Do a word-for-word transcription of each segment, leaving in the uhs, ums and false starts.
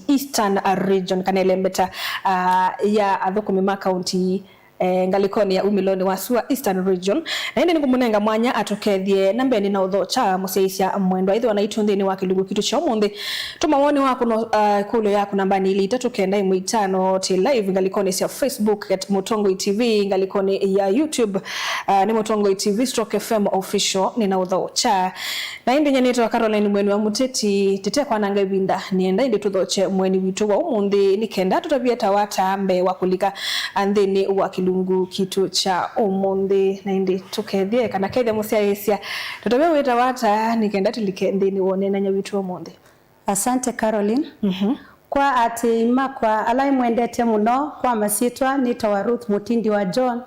Eastern Region, kana ĩlembeta, ah, ya athũkũmi ma kaunti, eh, ngalĩkonĩ ya umĩlonĩ wa sua Eastern Region. Na ĩndĩ nĩkũmũnenga mwanya atũkethye na mbee nĩ na ũthokya mũsyaĩĩsya mwendwa. Ĩthĩwa naitũ nthĩnĩ wa kĩlungu kitũ kya ũmũnthĩ, tũma woni waku na, ah, ĩkũlyo yaku nambanĩ ilĩ itatũ kenda ĩmwe itano, twĩ live ngalĩkonĩ sya Facebook at Mũtongoi T V, ngalĩkonĩ ya YouTube, ah, nĩ Mũtongoi T V stroke F M Official, nĩ na ũthokya. Na ĩndĩ nyie nĩtawa Caroline Mweni wa Mũteti, tĩtekwananga ĩvinda, nĩenda ĩndĩ tũthokye mũeni witũ wa ũmũnthĩ nĩ kenda tũtavye ta wata mbee wa kũlika nthĩnĩ wa kĩlungu kitũ kya ũmũnthĩ. Na ĩndĩ tũkethye kana kethya mũsyaĩĩsya, tũtavye wĩta wata nĩ kenda tũlike nthĩnĩ wa ũneenany'a witũ wa ũmũnthĩ. Asante, Caroline. Mhm. Kwa aatĩĩi makwa ala ĩmwendete mũno, kwa masyĩtwa nĩtawa Ruth Mũtindi wa John.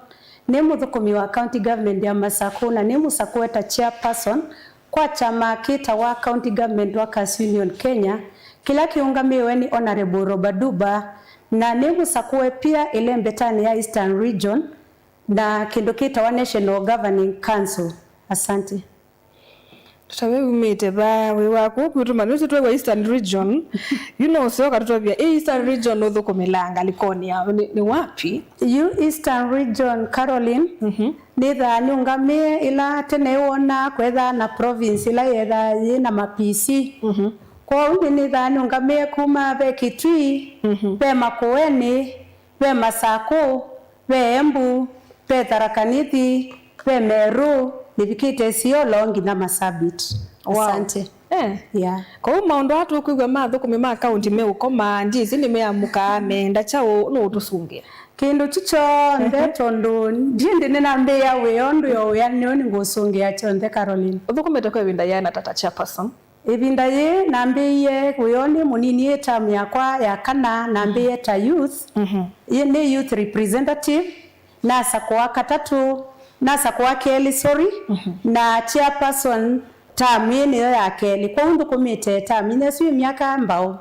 Nĩ mũthũkũmi wa County Government ya Masakũ na nĩ mũsakũe ta chairperson kwa kyama kĩtawa County Government Workers Union Kenya, kĩla kĩũngamĩĩwe nĩ Honourable Roba Duba, na nĩ mũsakũe pia ĩlembetanĩ ya Eastern Region na kĩndũ kĩtawa National Governing Council. Asante. Tũtavye umĩte va, wĩ wa kũũ kwitũ, mani ũsu twĩ wa Eastern Region. Yu no ũseo katũtavya, ĩ Eastern Region ũthũkũmĩlaa ngalĩkonĩ ya, nĩ, nĩ wapi? Yu Eastern Region, Caroline, Mhm. nĩthaa nĩũngamĩe ĩla tene wona kwethaa na province ĩla yethaa yĩ na ma P C. Mhm. Kwoou nĩ nĩthaa nĩũngamĩe kuma ve Kitui, Mhm. ve Makueni, ve Masakũ, ve Embu, ve Tharaka Nithi, ve Meru, nĩvikĩte Isiolo nginya Masabit. Wow. Asante. Eh. Yeah. Kwoou maũndũ aa tũkwĩw'a ma athũkũmi ma kaunti meũkoma, ndyĩsĩ nĩmeamũkaa, meenda kyaũ, nũũtũsũngĩa? Kĩndũ kyu kyonthe, Mhm. tondũ ndindi nĩnambĩĩa wĩa ũndũ yo wĩa nĩyo nĩngũsũngĩa kyonthe, Caroline. Ũthũkũmĩte kwa ĩvinda yĩana ta, ta chairperson? Ĩvinda yĩĩ nambĩĩie wĩonĩ mũnini, yĩ term yakwa ya kana, nambĩĩe ta youth. Mhm. Yĩ nĩ youth representative, nasakũa katatũ, nasakũa kelĩ, sorry, Mhm. na chairperson term ĩĩ nĩyo ya kelĩ. Kwoou nthũkũmĩte term inya, ĩsu yĩ myaka mbaũ.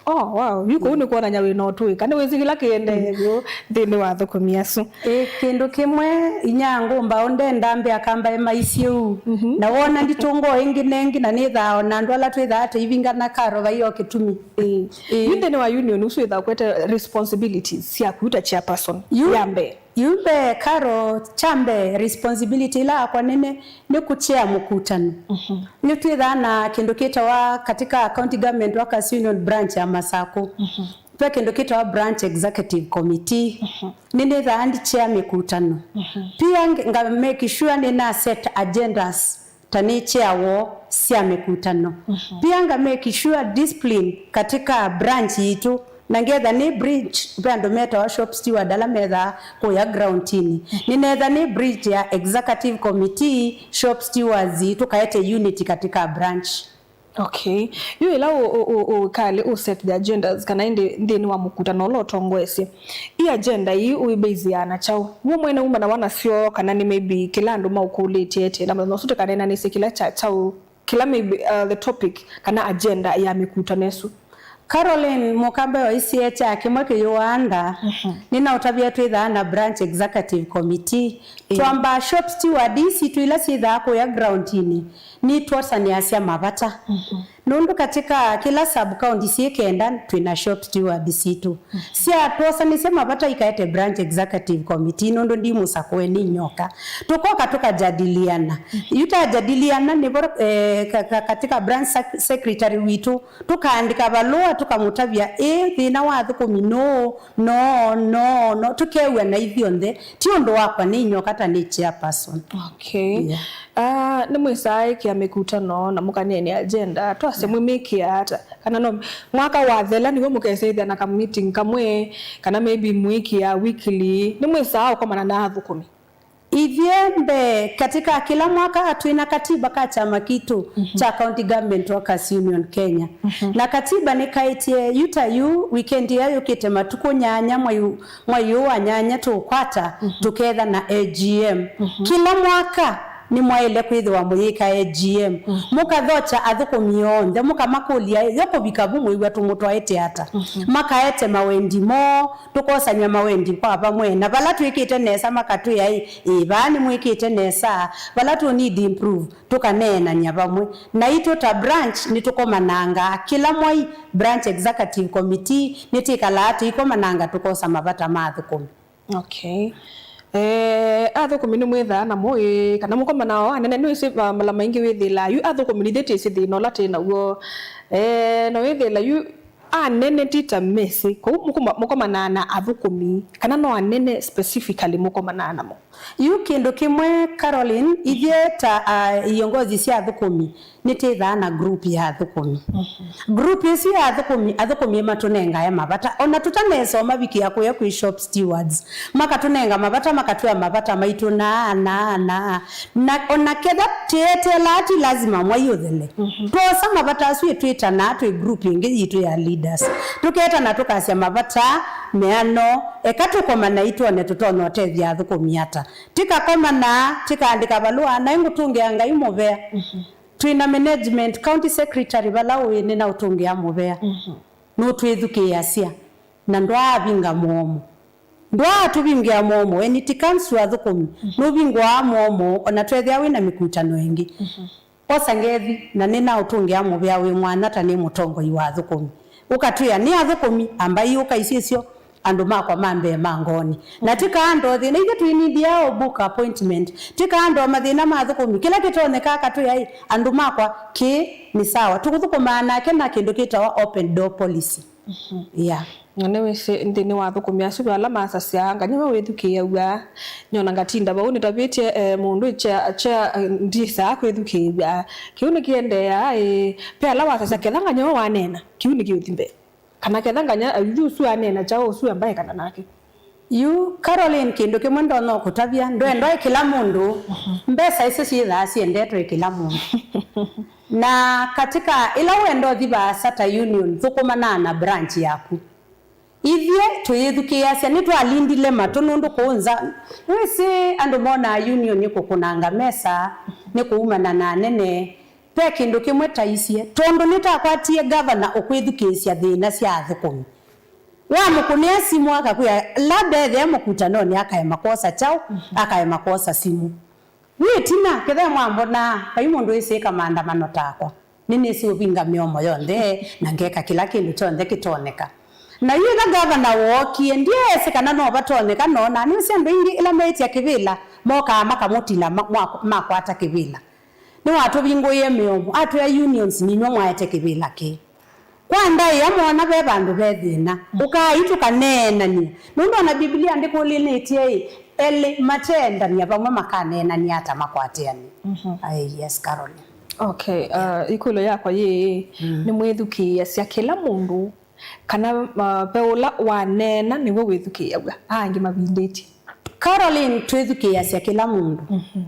Oh, wow. Yu kũu nĩ kwonany'a wĩ na ũtũĩka. Nĩ wĩsĩ kĩla kĩendee vyũ nthĩnĩ wa athũkũmi asu. Ĩ, kĩndũ kĩmwe inya ngũmba ũndenda mbĩa kambae maisye ũu. Mhm. Na wona nditũngoo ĩngĩ na ĩngĩ na nĩthaa ona andũ ala twĩthaa tũivingana karo vai o kĩtumi. Ĩ, ĩ. Yu nthĩnĩ wa union ũsu wĩthaa kwete responsibilities syaku ta chairperson Yu- ya mbee? Yu mbee, Karo, kya mbee, responsibility ĩla yakwa nene nĩ kũkyea mũkutano. Mhm. Nĩtwĩthaa na kĩndũ kĩtawa katika County Government Workers Union branch ya Masakũ. Mhm. Ve kĩndũ kĩtawa branch executive committee. Mhm. Nĩnĩthaa ndikyea mĩkutano. Mhm. Pia nga make sure nĩna set agendas ta nĩ chair woo sya mĩkutano. Mhm. Pia nga make sure discipline katika branch yitũ, na ngetha nĩ bridge, ve andũ metawa shop steward ala methaa kũya groundinĩ. Nĩnetha nĩ bridge ya executive committee, shop stewards, tũkaete unity katika branch. Okay. Yu ĩla ũ, ũ, ũ, ũkalĩ ũ set the agendas, kana ĩndĩ nthĩnĩ wa mũkutano ũla ũtongoesye, ĩ agenda ii ũibaseaa na kyaũ? We mwene umanawa nasyo, kana nĩ maybe kĩla andũ maũkũlĩtye ete, na mũthenya ũsu tũkaneenanĩsye kĩla kya kyaũ, kĩla maybe, uh, the topic kana agenda ya mĩkutano ĩsu? Caroline, mũkamba waisye kya kĩmwe kĩyũaa nda, Mhm. nĩnaũtavya twĩthaa na branch executive committee. Ĩĩ. Twambaa shop steward sitũ ila syĩthaa kũya groundinĩ, nitwosanĩasya mavata. Mhm. Nũndũ katika kĩla sub county syĩ kenda twĩ na shop steward sitũ. Mhm. Syatwosanĩsya mavata ikaete branch executive committee, nũndũ ndi mũsakũe nĩ nyoka. Tũkoka tũkajadiliana. Mhm. Yu tajadiliana nĩvo, eh, ka, ka, katika branch sec-, secretary witũ tũkaandĩka valũa tũkamũtavya, ĩ, thĩna wa athũkũmi nũũ, no, no, no, tũkew'ana ithyonthe. Ti ũndũ wakwa nĩ nyoka ta nĩ chairperson. Okay. Yeah. Ah, nĩmwĩsaa ĩkĩa mĩkutano na mũkaneenea agenda, twasye mwĩmĩkĩa ata? Kana no mwaka wathela nĩw'o mũkesethĩa na ka meeting kamwe, kana maybe mwĩkĩa weekly? Nĩmwĩsaa ũkomana na athũkũmi? Ithyĩ mbee, katika kĩla mwaka twĩ na katiba ka kyama kitũ Mhm. kya County Government Workers Union Kenya. Mhm. Na katiba nĩkaĩtye yu ta yu, weekend ĩya yũkĩte matukũ nyanya mwai, mwai ũyũ wa nyanya tũũkwata, Mhm. tũketha na A G M. Mhm. Kĩla mwaka Nĩmwaĩle kwĩthĩwa mũyĩka A G M. Mm. Mũkathokya athũkũmi onthe, mũkamakũlya, yo kũvika vu mwĩw'a tũmũtwaĩte ata? Mhm. Makaete mawendi moo, tũkosany'a mawendi kwa vamwe. Na vala twĩkĩte nesa, makatwĩa, "Ĩ, ĩ, vaa nĩmwĩkĩte nesa, vala tũ need improve," tũkaneenany'a vamwe. Naitũ ta branch nĩtũkomanangaa kĩla mwai, branch executive committee nĩtĩkalaa tũikomananga tũkosa mavata ma athũkũmi. Okay. Eh, athũkũmi nĩmwĩthaa namo ĩ, kana mũkomanaa o anene? Nĩwĩsĩ, ah, mala maingĩ wĩthĩlaa yu athũkũmi nithyĩ twĩsĩ thĩna ũla twĩ naw'o. Eh, na wĩthĩla yu anene ti ta mesĩ, kũu mũkoma-, mũkomanaa na athũkũmi, kana no anene specifically mũkomanaa namo? Yu kĩndũ kĩmwe, Caroline, ithyĩ ta, ah, iongozi sya athũkũmi, nĩtĩthaa na group ya athũkũmi. Mhm. Group ĩsu ya athũkũmi, athũkũmi matũnengae mavata. Ona tũtanesoma vikĩa kũya kwĩ shop stewards, makatũnenga mavata, makatwĩa mavata maitũ na, na, na. Na ona ketha tĩetelaa ti lazima mwai ũthele. Mhm. Twosa mavata asu ĩtwĩtanaa twĩ group ĩngĩ yitũ ya leaders. Tũketana tũkasya mavata meano, eka tũkomana itwone tũtonya ũtethya athũkũmi ata. Tĩkakomana, tĩkaandĩka valũa, naĩ ngũtũngĩa Ngai mũvea. Mhm. Twĩ na management, county secretary vala ũĩ, nĩnaũtũngĩa mũvea. Mhm. Nũtwĩthukĩĩasya, na ndwaavinga mũomo. Ndwaatũvingĩa mũomo, when it comes to athũkũmi, mhm, nũvingũaa mũomo, ona twethĩa wĩ na mĩkutano ĩngĩ. Mhm. Osa ngethi, na nĩnaũtũngĩa mũvea wĩ mwanya ta nĩ mũtongoi wa athũkũmi. Ũkatwĩa, nĩ athũkũmi, ambai ũkaisye syo, andũ makwa ma mbee ma ngoonĩ. Na ti kaa ndo thĩna, ithyĩ twĩnĩndĩaa o book appointment. Ti kaa ndo mathĩna ma athũkũmi. Kĩla kĩtonyeka akatwĩa, "Ĩ, andũ makwa, kĩĩ nĩ sawa. Tũkũthũkũmaa nake na kĩndũ kĩtawa open door policy." Mhm. Yeah. Na nĩwĩsĩ nthĩnĩ wa athũkũmi asu ve ala masasya, anga nĩwe wĩthukĩĩaw'a? Nyona ngatinda vau nĩtavĩtye, eh, mũndũ kya, kya, eh, ndisaa kwĩthukĩĩw'a. Kĩu nĩkĩendeeaa, ĩ, ve ala wasasya ketha nganya we waneena, kĩu nĩkĩũthi mbee. Kana ketha nganya, eh, yu ũsu aneena kyaũ ũsu ambae kana nake? Yu, Caroline, kĩndũ kĩmwe ndonya ũkũtavya, ndwendwa ĩ kĩla mũndũ, mhm, mbesa isu syĩthaa syendetwe ĩ kĩla mũndũ. Na katika ĩla wenda ũthi vaasa ta union, thũkũmanaa na branch yaku. Ithyĩ tũyĩthukĩĩasya, nĩtwalindile matũ nũndũ kũũ nza, wĩsĩ andũ monaa union nĩ kũkũnanga mesa, nĩ kũumana na anene. Ve kĩndũ kĩmwe taisye, tondũ nĩtakwatie gavana ũkwĩthukĩĩsya thĩna sya athũkũmi. Wamũkũnĩa simũ akakwĩa, labda ethĩe mũkutanonĩ akaema kwosa kyaũ, akaema kwosa simũ. Yu ĩtina, kethe mwambonaa, vai mũndũ wĩsĩĩka maandamano takwa. Nĩnĩsĩ ũvinga mĩomo yonthe, na ngeka kĩla kĩndũ kyonthe kĩtoneka. Na yu ĩla gavana wookie, ndyeesĩ kana no vatonyeka, nona nĩwĩsĩ andũ aingĩ ĩla meĩtya kĩvĩla, mokaa makamũtila ma-, mwa-, makwata kĩvĩla. Nĩwatũvingũĩe mĩomo, atwĩa unions, ninyw'ĩ mwaete kĩvĩla kĩĩ. Kwa ndaĩa mwana ve vandũ ve thĩna, ũkai tũkaneenany'e. Nũndũ ona Biblia ndĩkũlĩlĩtye ĩ, elĩ mateendany'a vamwe makaneenany'a ata makwatĩanĩ? Mhm. Ai, yes, Caroline. Okay, yeah, uh, ĩkũlyo yakwa yĩĩ, mm, nĩmwĩthukĩĩasya kĩla mũndũ, kana, uh, ve ũla waneena nĩwe wĩthukĩĩaw'a, aa angĩ mavindĩtye? Caroline, twĩthukĩĩasya kĩla mũndũ. Mhm.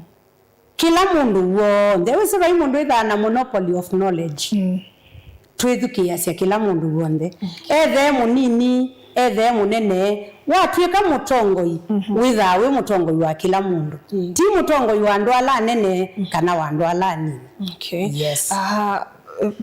Kĩla mũndũ w'onthe. Wĩsĩ vai mũndũ wĩthaa na monopoly of knowledge. Mm. Twĩthukĩĩasya kĩla mũndũ w'onthe. Mm. Ethee mũnini, ethee mũnene, watw'ĩka mũtongoi, mhm, wĩthaa wĩ mũtongoi wa kĩla mũndũ. Mm. Ti mũtongoi wa andũ ala anene, mm, kana wa andũ ala anini. Okay. Yes. Aha.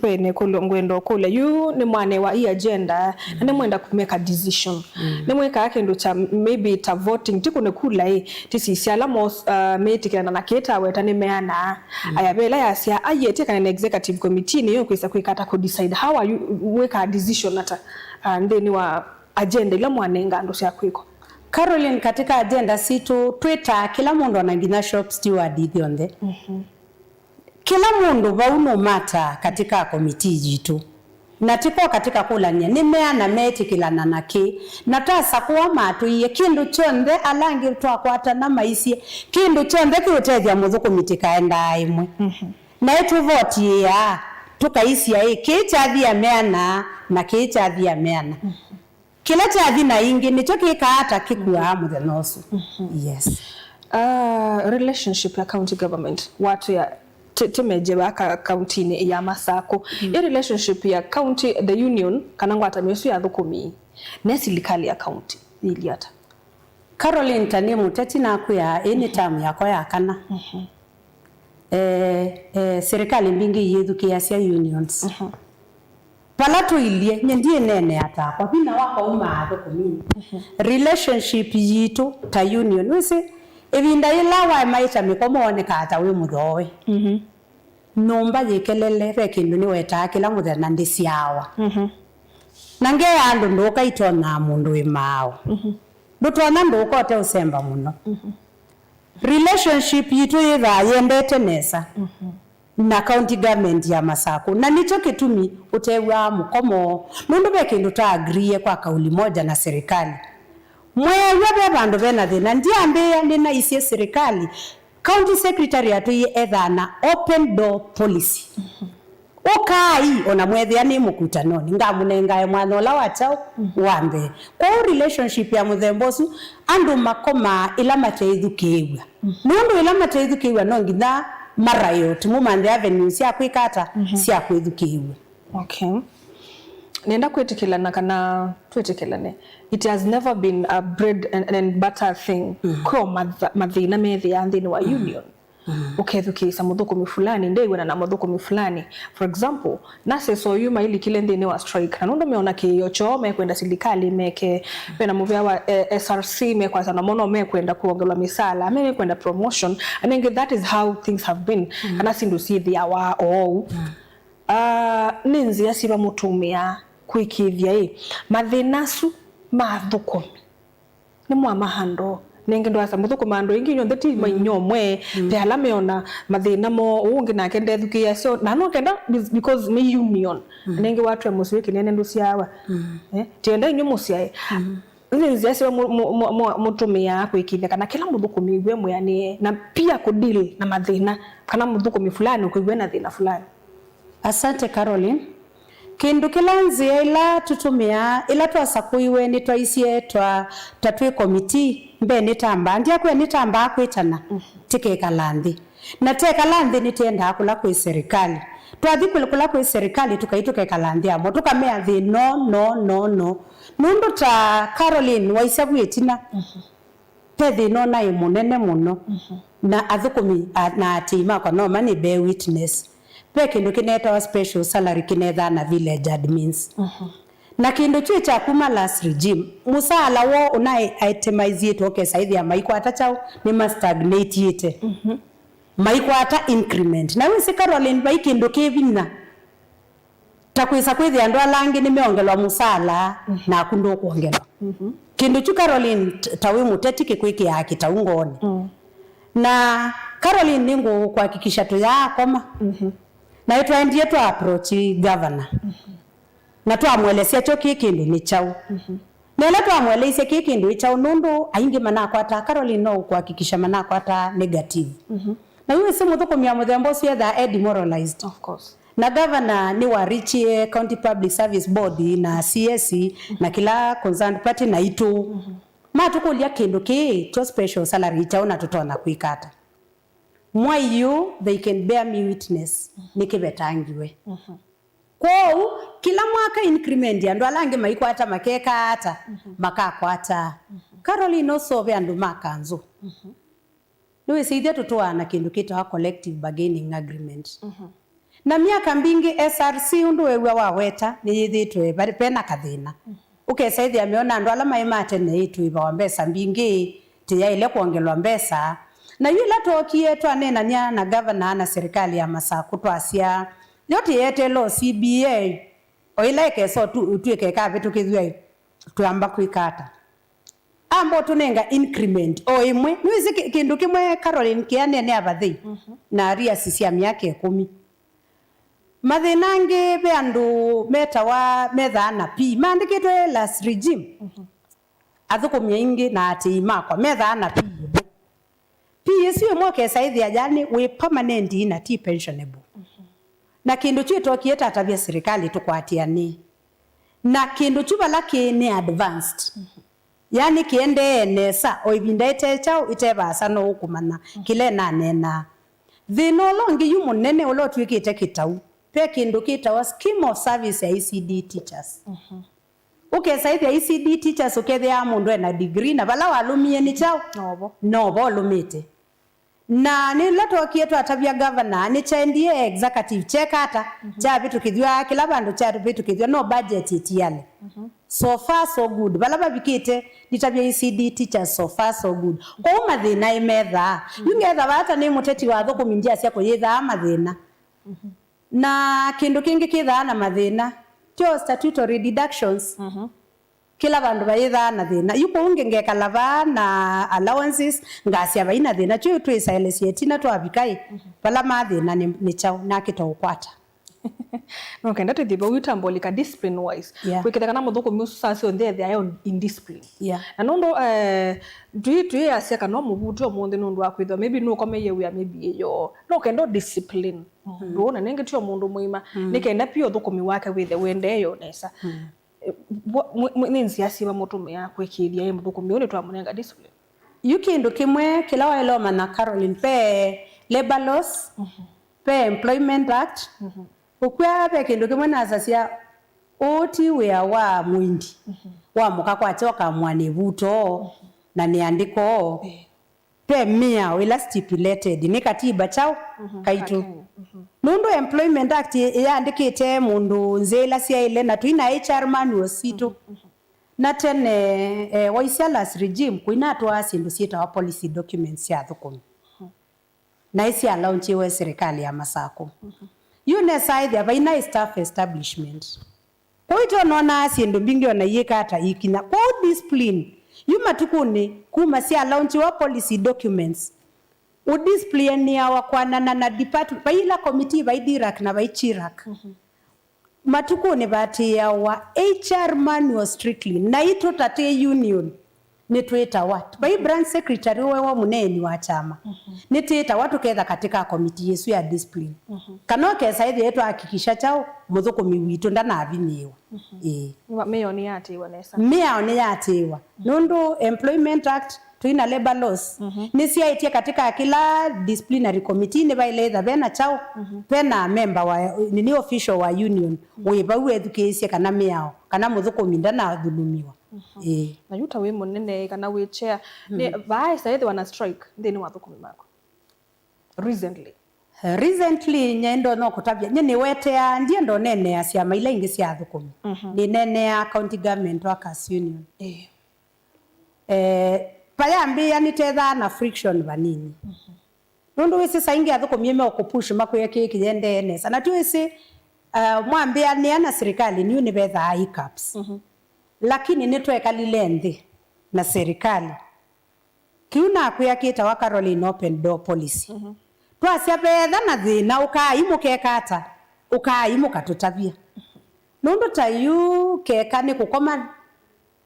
Ve na ĩkũlyo ngwenda ũkũlya. Yu nĩmwanewa ĩ agenda, na nĩmwenda kũmeka decision. Mm. Nĩmwĩkaa kĩndũ kya maybe ta voting, ti kũne kula ĩ, ti sisya ala mos-, uh, meĩtĩkĩlana na kĩĩ taweta nĩmeanaa. Mm. Aya, ve ĩla yasya, aiĩ, ĩtĩkane na executive committee nĩyo kwĩsa kwĩka ata, kũ decide? How are you, wĩkaa decision ata, uh, nthĩnĩ wa agenda ila mwanenga andũ sya kwĩkwa? Caroline, katika agenda sitũ, twĩtaa kĩla mũndũ, ona nginya shop steward ithyonthe. Mhm. Kĩla mũndũ vau nũmataa katika komitii yitũ, na ti ko katika kũlany'a nĩmeana meetĩkĩlana na kĩ, na twasakũa matwĩie kĩndũ kyonthe ala angĩ twakwatana maisye, kĩndũ kyonthe kĩũtethya mũthũkũmi tĩkaendaa ĩmwe. Mhm. Naĩ tũvotiĩaa, tũkaisya ĩ, kĩĩ kyathi ameana, na kĩĩ kyathi ameana. Mhm. Kĩla kyathi na ingĩ nĩkyo kĩkaa ata kĩkuaa mũthenya ũsu. Mhm. Yes. Uh, relationship ya county government, watu ya ti, ti meje wa ka-, kaunti-inĩ ya Masakũ. Mm. Ĩ relationship ya county, the union, kana ngwatanĩo ĩsu ya athũkũmi, ne silikali ya county, yĩilyĩ ata? Caroline, ta nĩ mũteti nakwĩa, ĩĩ nĩ term yakwa ya kana. Mhm. eh, eh, serikali mbingĩ iyĩthukĩĩasya unions. Vala tũilyĩ, nyie ndiĩneenea takwa, vinya wakwa umaa athũkũminĩ. Relationship yitũ ta union, wĩsĩ, ĩvinda yĩla waemaĩkya mĩkomo wonekaa ta wĩ mũthooe. Nyũmba yĩ kelele, ve kĩndũ nĩwetaa kĩla mũthenya ndĩsyawa. Na ngeea andũ ndũũka itonyaa mũndũ wĩ maaũ. Ndũtonya ndũũka ũteũsemba mũno. Relationship yitũ yĩthaa yendete nesa na county government ya Masakũ, na nĩkyo kĩtumi ũtew'aa mũkomo, nũndũ ve kĩndũ twa agree kwa kauli moja na serikali. Mweew'a ve vandũ vena thĩna, ndyambĩĩa nĩnaisye serikali, county secretary atwĩie ethaa na open door policy. Ũkai, ona mwethĩa nĩ mũkutanonĩ, ngamũnengae mwanya ũla wa kyaũ wa mbee. Kwoou relationship ya mũthemba ũsu, andũ makomaa ĩla mateĩthukĩĩw'a. Nũndũ ĩla mateĩthukĩĩw'a no nginya ma riot, mũmanthe avenues sya kwĩka ata, sya kwĩthukĩĩw'a. Okay. Nenda kwĩtĩkĩlana kana twĩtĩkĩlane. It has never been a bread and, and butter thing. Kwĩ o matha-, mathĩna methĩaa nthĩnĩ wa union. Ũkethukĩĩsya mũthũkũmi fulani, ndew'ana na mũthũkũmi fulani. For example, nurses oyu mailikile nthĩnĩ wa strike. Na nũndũ meona kĩĩo kyoo, mekwenda silikalĩ meke, vena mũvea wa, eh, S R C, mekwasya namo no mekwenda kwongelwa mĩsaala, me mekwenda promotion. I mean, that is how things have been. Kana syĩndũ syĩthĩawa oou. Ah, nĩ nzĩa syĩva mũtũmĩaa kwĩkĩĩthya ĩ, mathĩna asu ma athũkũmi nĩ mwamahandle? Nengĩ ndwasa mũthũkũma andũ aingĩ, inyw'onthe ti mainyo ũmwe. Ve ala meona mathĩna moo, ũũ ũngĩ nake ndethukĩĩasya, na no kenda because nĩ union. Nengĩ watwĩa mũsyĩ kĩnene ndũsyawa. Eh, tienda inyw'ĩ mũsyae. Nĩ nzĩa syĩva mũ-, mũ-, mũ-, mũ-, mũtũmĩaa kwĩkĩĩthya kana kĩla mũthũkũmi wĩ mwĩanĩe na pia kũdeal na mathĩna kana mũthũkũmi fulani ũkwĩw'a na thĩna fulani? Asante, Caroline. Kĩndũ kĩla, nzĩa ĩla tũtũmĩaa, ĩla twasakũiwe nĩtwaisye twa, ta twĩ komitii, mbee nĩtambaa, ndyakwĩa nĩtambaa kwĩtana, tĩkekala nthĩ. Na tekala nthĩ nĩtyendaa kũla kwĩ serikali. Twathi kũla, kũla kwĩ serikali, tũkai tũkekala nthĩ amo, tũkamea thĩna no, no, no. Nũndũ ta Caroline waisya vu ĩtina, ve thĩna ũnaĩ mũnene mũno, na athũkũmi a-, na aatĩĩi makwa no mane bear witness. Ve kĩndũ kĩneetawa special salary kĩneethaa na village admins. Na kĩndũ kyũ kya kuma last regime, mũsaala woo ũnaĩ itemizĩtwe, ũkesa ĩthĩa maikwata kyaũ, nĩmastagnatiĩte. Maikwata increment. Na wĩsĩ, Caroline, vai kĩndũ kĩ vinya ta kwĩsa kwĩthĩa andũ ala angĩ nĩmeongelwa mũsaala, naku ndũkwongelwa. Kĩndũ kyu, Caroline, t-, ta wĩ mũteti kĩkwĩkĩaa kĩtau ngoonĩ. Na Caroline, nĩngũkũhakikisha tũyaakoma. Na nĩtwaendie twa approach governor. Na twamũelesya kyo kĩ kĩndũ nĩ kyaũ. Na ĩla twamũeleisye kĩ kĩndũ ĩ kyaũ, nũndũ aingĩ manakwataa, Caroline, no ũkũhakikisha manakwataa negative. Na yu wĩsĩ mũthũkũmi wa mũthemba ũsu ethaa e demoralized. Of course. Na governor nĩwarichie County Public Service Board na C S na kĩla concerned party naitũ. Matũkũlya kĩndũ kĩĩ kyo special salary kyaũ na tũtonya kwĩka ata? Mwai yu, they can bear me witness, nĩkĩvetangiwe. Kwoou, kĩla mwaka increment andũ ala angĩ maikwata makeka ata, makakwataa. Caroline, ũsove andũ ma kanzũ. Nĩwĩsĩ ithyĩ tũtũaa na kĩndũ kĩtawa collective bargaining agreement. Na myaka mbingĩ S R C, ũndũ weew'a waweta, nĩyĩthĩĩtwe va-, vena kathĩna. Ũkesa ĩthĩa meona andũ ala maĩ ma tene ĩtũĩvawa mbesa mbingĩ, tĩyaĩle kwongelwa mbesa. Na yu ĩla twookie twaneenany'a na governor na serikali ya Masakũ, twasya, yo tĩyeteele o C B A, o ĩla ĩkesa ũtu-, ũtw'ĩke ĩkavĩtũkĩthw'a ĩ, twamba kwĩka ata? Amba ũtũnenga increment o ĩmwe. Nĩwĩsĩ kĩ-, kĩndũ kĩmwe, Caroline, kĩaneenea vathei na arrears sya myaka ĩkũmi. Mathĩna angĩ, ve andũ metawa, methaa na P maandĩkĩtwe last regime. Athũkũmi aingĩ na aatĩĩi makwa methaa na P ĩmwe. P ĩsu ĩmwe ũkesa ĩthĩa, yani, wĩ permanent na ti pensionable. Na kĩndũ kyu ĩtokie tatavya sirikali tũkwatĩanĩe. Na kĩndũ kyu vala kĩĩ nĩ advanced. Yani kĩendee nesa, o ĩvinda ĩte kyaũ, ĩte vaasa no ũkũmanya kĩla ĩnaneenaa. Thĩna ũla ũngĩ yu mũnene ũla ũtw'ĩkĩte kĩtau, ve kĩndũ kĩtawa Scheme of Service ya E C D teachers. Ũkesa ĩthĩa E C D teachers ũkethĩaa mũndũ ena degree, na vala walũmie nĩ kyaũ? Novo. Novo ũlũmĩte. Na nĩ ĩla twokie twatavya governor, nĩ kyaendie executive, kyeka ata? Mhm. Kyavĩtũkĩthw'a kĩla vandũ, kyavĩtũkĩthw'a, no budget ĩtiale. Mhm. So far so good. Vala vavikĩte, nitavya E C D teachers, so far so good. Kwoou mathĩna ĩmethaa. Mhm. Yu ngetha vata nĩ mũteti wa athũkũmi, ndyasya kũyĩthaa mathĩna. Mhm. Na kĩndũ kĩngĩ kĩthaa na mathĩna, tyo statutory deductions. Mhm. Kĩla vandũ vayĩthaa na thĩna. Yu kũu ngĩ ngekala vaa na allowances, ngasya vai na thĩna. Kyu twĩsaelesye ĩtina twavika ĩ, vala ma thĩna nĩ, nĩ kyaũ, nakĩta ũkwata. No kenda twĩthĩe vau yu tambolika discipline wise. Yeah. Kwĩkĩtha kana mũthũkũmi ũsu saa syonthe ethĩa yo indiscipline. Yeah. Na nũndũ, eh, tũi, tũiasya kana mũvuti ũmũnthĩ nũndũ wa kwĩthwa maybe nũkomeie wĩa maybe ĩyo. No kenda discipline mũndũ, na nĩngĩ tio mũndũ mũima. Mm. Nĩ kenda pia ũthũkũmi wake wĩthe wendee yo nesa. Mm. Eh, wa-, mwe-, mwe-, nĩ nzĩa syĩva mũtũmĩaa kũĩkĩĩthya ĩ mũthũkũmi ũũ nĩtwamũnenga discipline? Yu kĩndũ kĩmwe kĩla waĩle ũmanya, Caroline, ve labor laws, mhm, ve Employment Act. Mhm. Ũkw'a ve kĩndũ kĩmwe nasasya, ũũ ti wĩa wa mũindi, mhm, wa mũka kwakya ũkamũa nĩ vuto, mhm, na nĩ andĩko. Eh. Ve mĩao ĩla stipulated nĩ katiba kyaũ, mhm, kaitũ. Ka Kenya. Mhm. Nũndũ Employment Act ĩ-, ĩyandĩkĩte mũndũ nzĩa ila syaĩle, na tũi na H R manuals sitũ. Mhm, mhm. Na tene, eh, waisya last regime, kũinatwaa syĩndũ syĩtawa policy documents sya athũkũmi. Mhm. Na ĩsyalaunchiwe serikali ya Masakũ. Mhm. Yu nesa ĩthĩa vaina staff establishment. Kwoou ĩtyo nonaa syĩndũ mbingĩ ona iĩka ata ikinya. Kwoou discipline, yu matukũnĩ kuma syalaunchiwa policy documents, ũdisciplineawa kwanana na department, vai ila committee, vai D R A C na vai C R A C. Mhm. Matukũnĩ vatĩĩawa H R manual strictly, naitũ ta twĩ union, nĩtwĩtawa. Vai branch secretary ũwe wa mũneeni wa kyama, mhm, nĩtwĩtawa tũketha katika komiti ĩsu ya discipline. Mhm. Kana ũkesa ĩthĩe twahakikisha kyaũ mũthũkũmi witũ ndanavinyĩĩwa. Mhm. Ĩĩ. Mĩao nĩyatĩĩwa nesa. Mĩao nĩyatĩĩwa. Nũndũ Employment Act, twĩ na labor laws, mhm, nĩsyaĩtye katika kĩla disciplinary committee nĩvaĩle ĩtha vena kyaũ, mhm, vena member wa, nini, official wa union, mhm, wĩ vau ethukĩĩsye kana mĩao, kana mũthũkũmi ndanathulumiwa. Mhm. Ĩĩ. Na yu ta wĩ mũnene kana wĩ chair, nĩ, mhm, vaa ĩsa ĩthĩwa na strike nthĩnĩ wa athũkũmi maku? Recently. Eh, recently, nye ndo no kũtavya, nye nĩwetea, ndienda ũneenea syama ila ingĩ sya athũkũmi. Mhm. Nĩneenea County Government Workers Union. Ĩĩ. Eh, vayambĩĩa nĩtethaa na friction vanini. Mhm. Nũndũ wĩsĩ saa ingĩ athũkũmi meũkũpush makwĩe kĩĩ kĩyendee nesa. Na twĩsĩ, uh, mwambĩanĩa na serikali, nĩu nĩvethaa hiccups. Mhm. Lakini nĩtwekalile nthĩ na serikali. Kĩu nakwĩa kĩtawa Caroline open door policy. Mhm. Twasya vetha na thĩna, ũkaai mũkeka ata? Ũkaai mũkatũtavya. Nũndũ ta yu keka nĩ kũkoma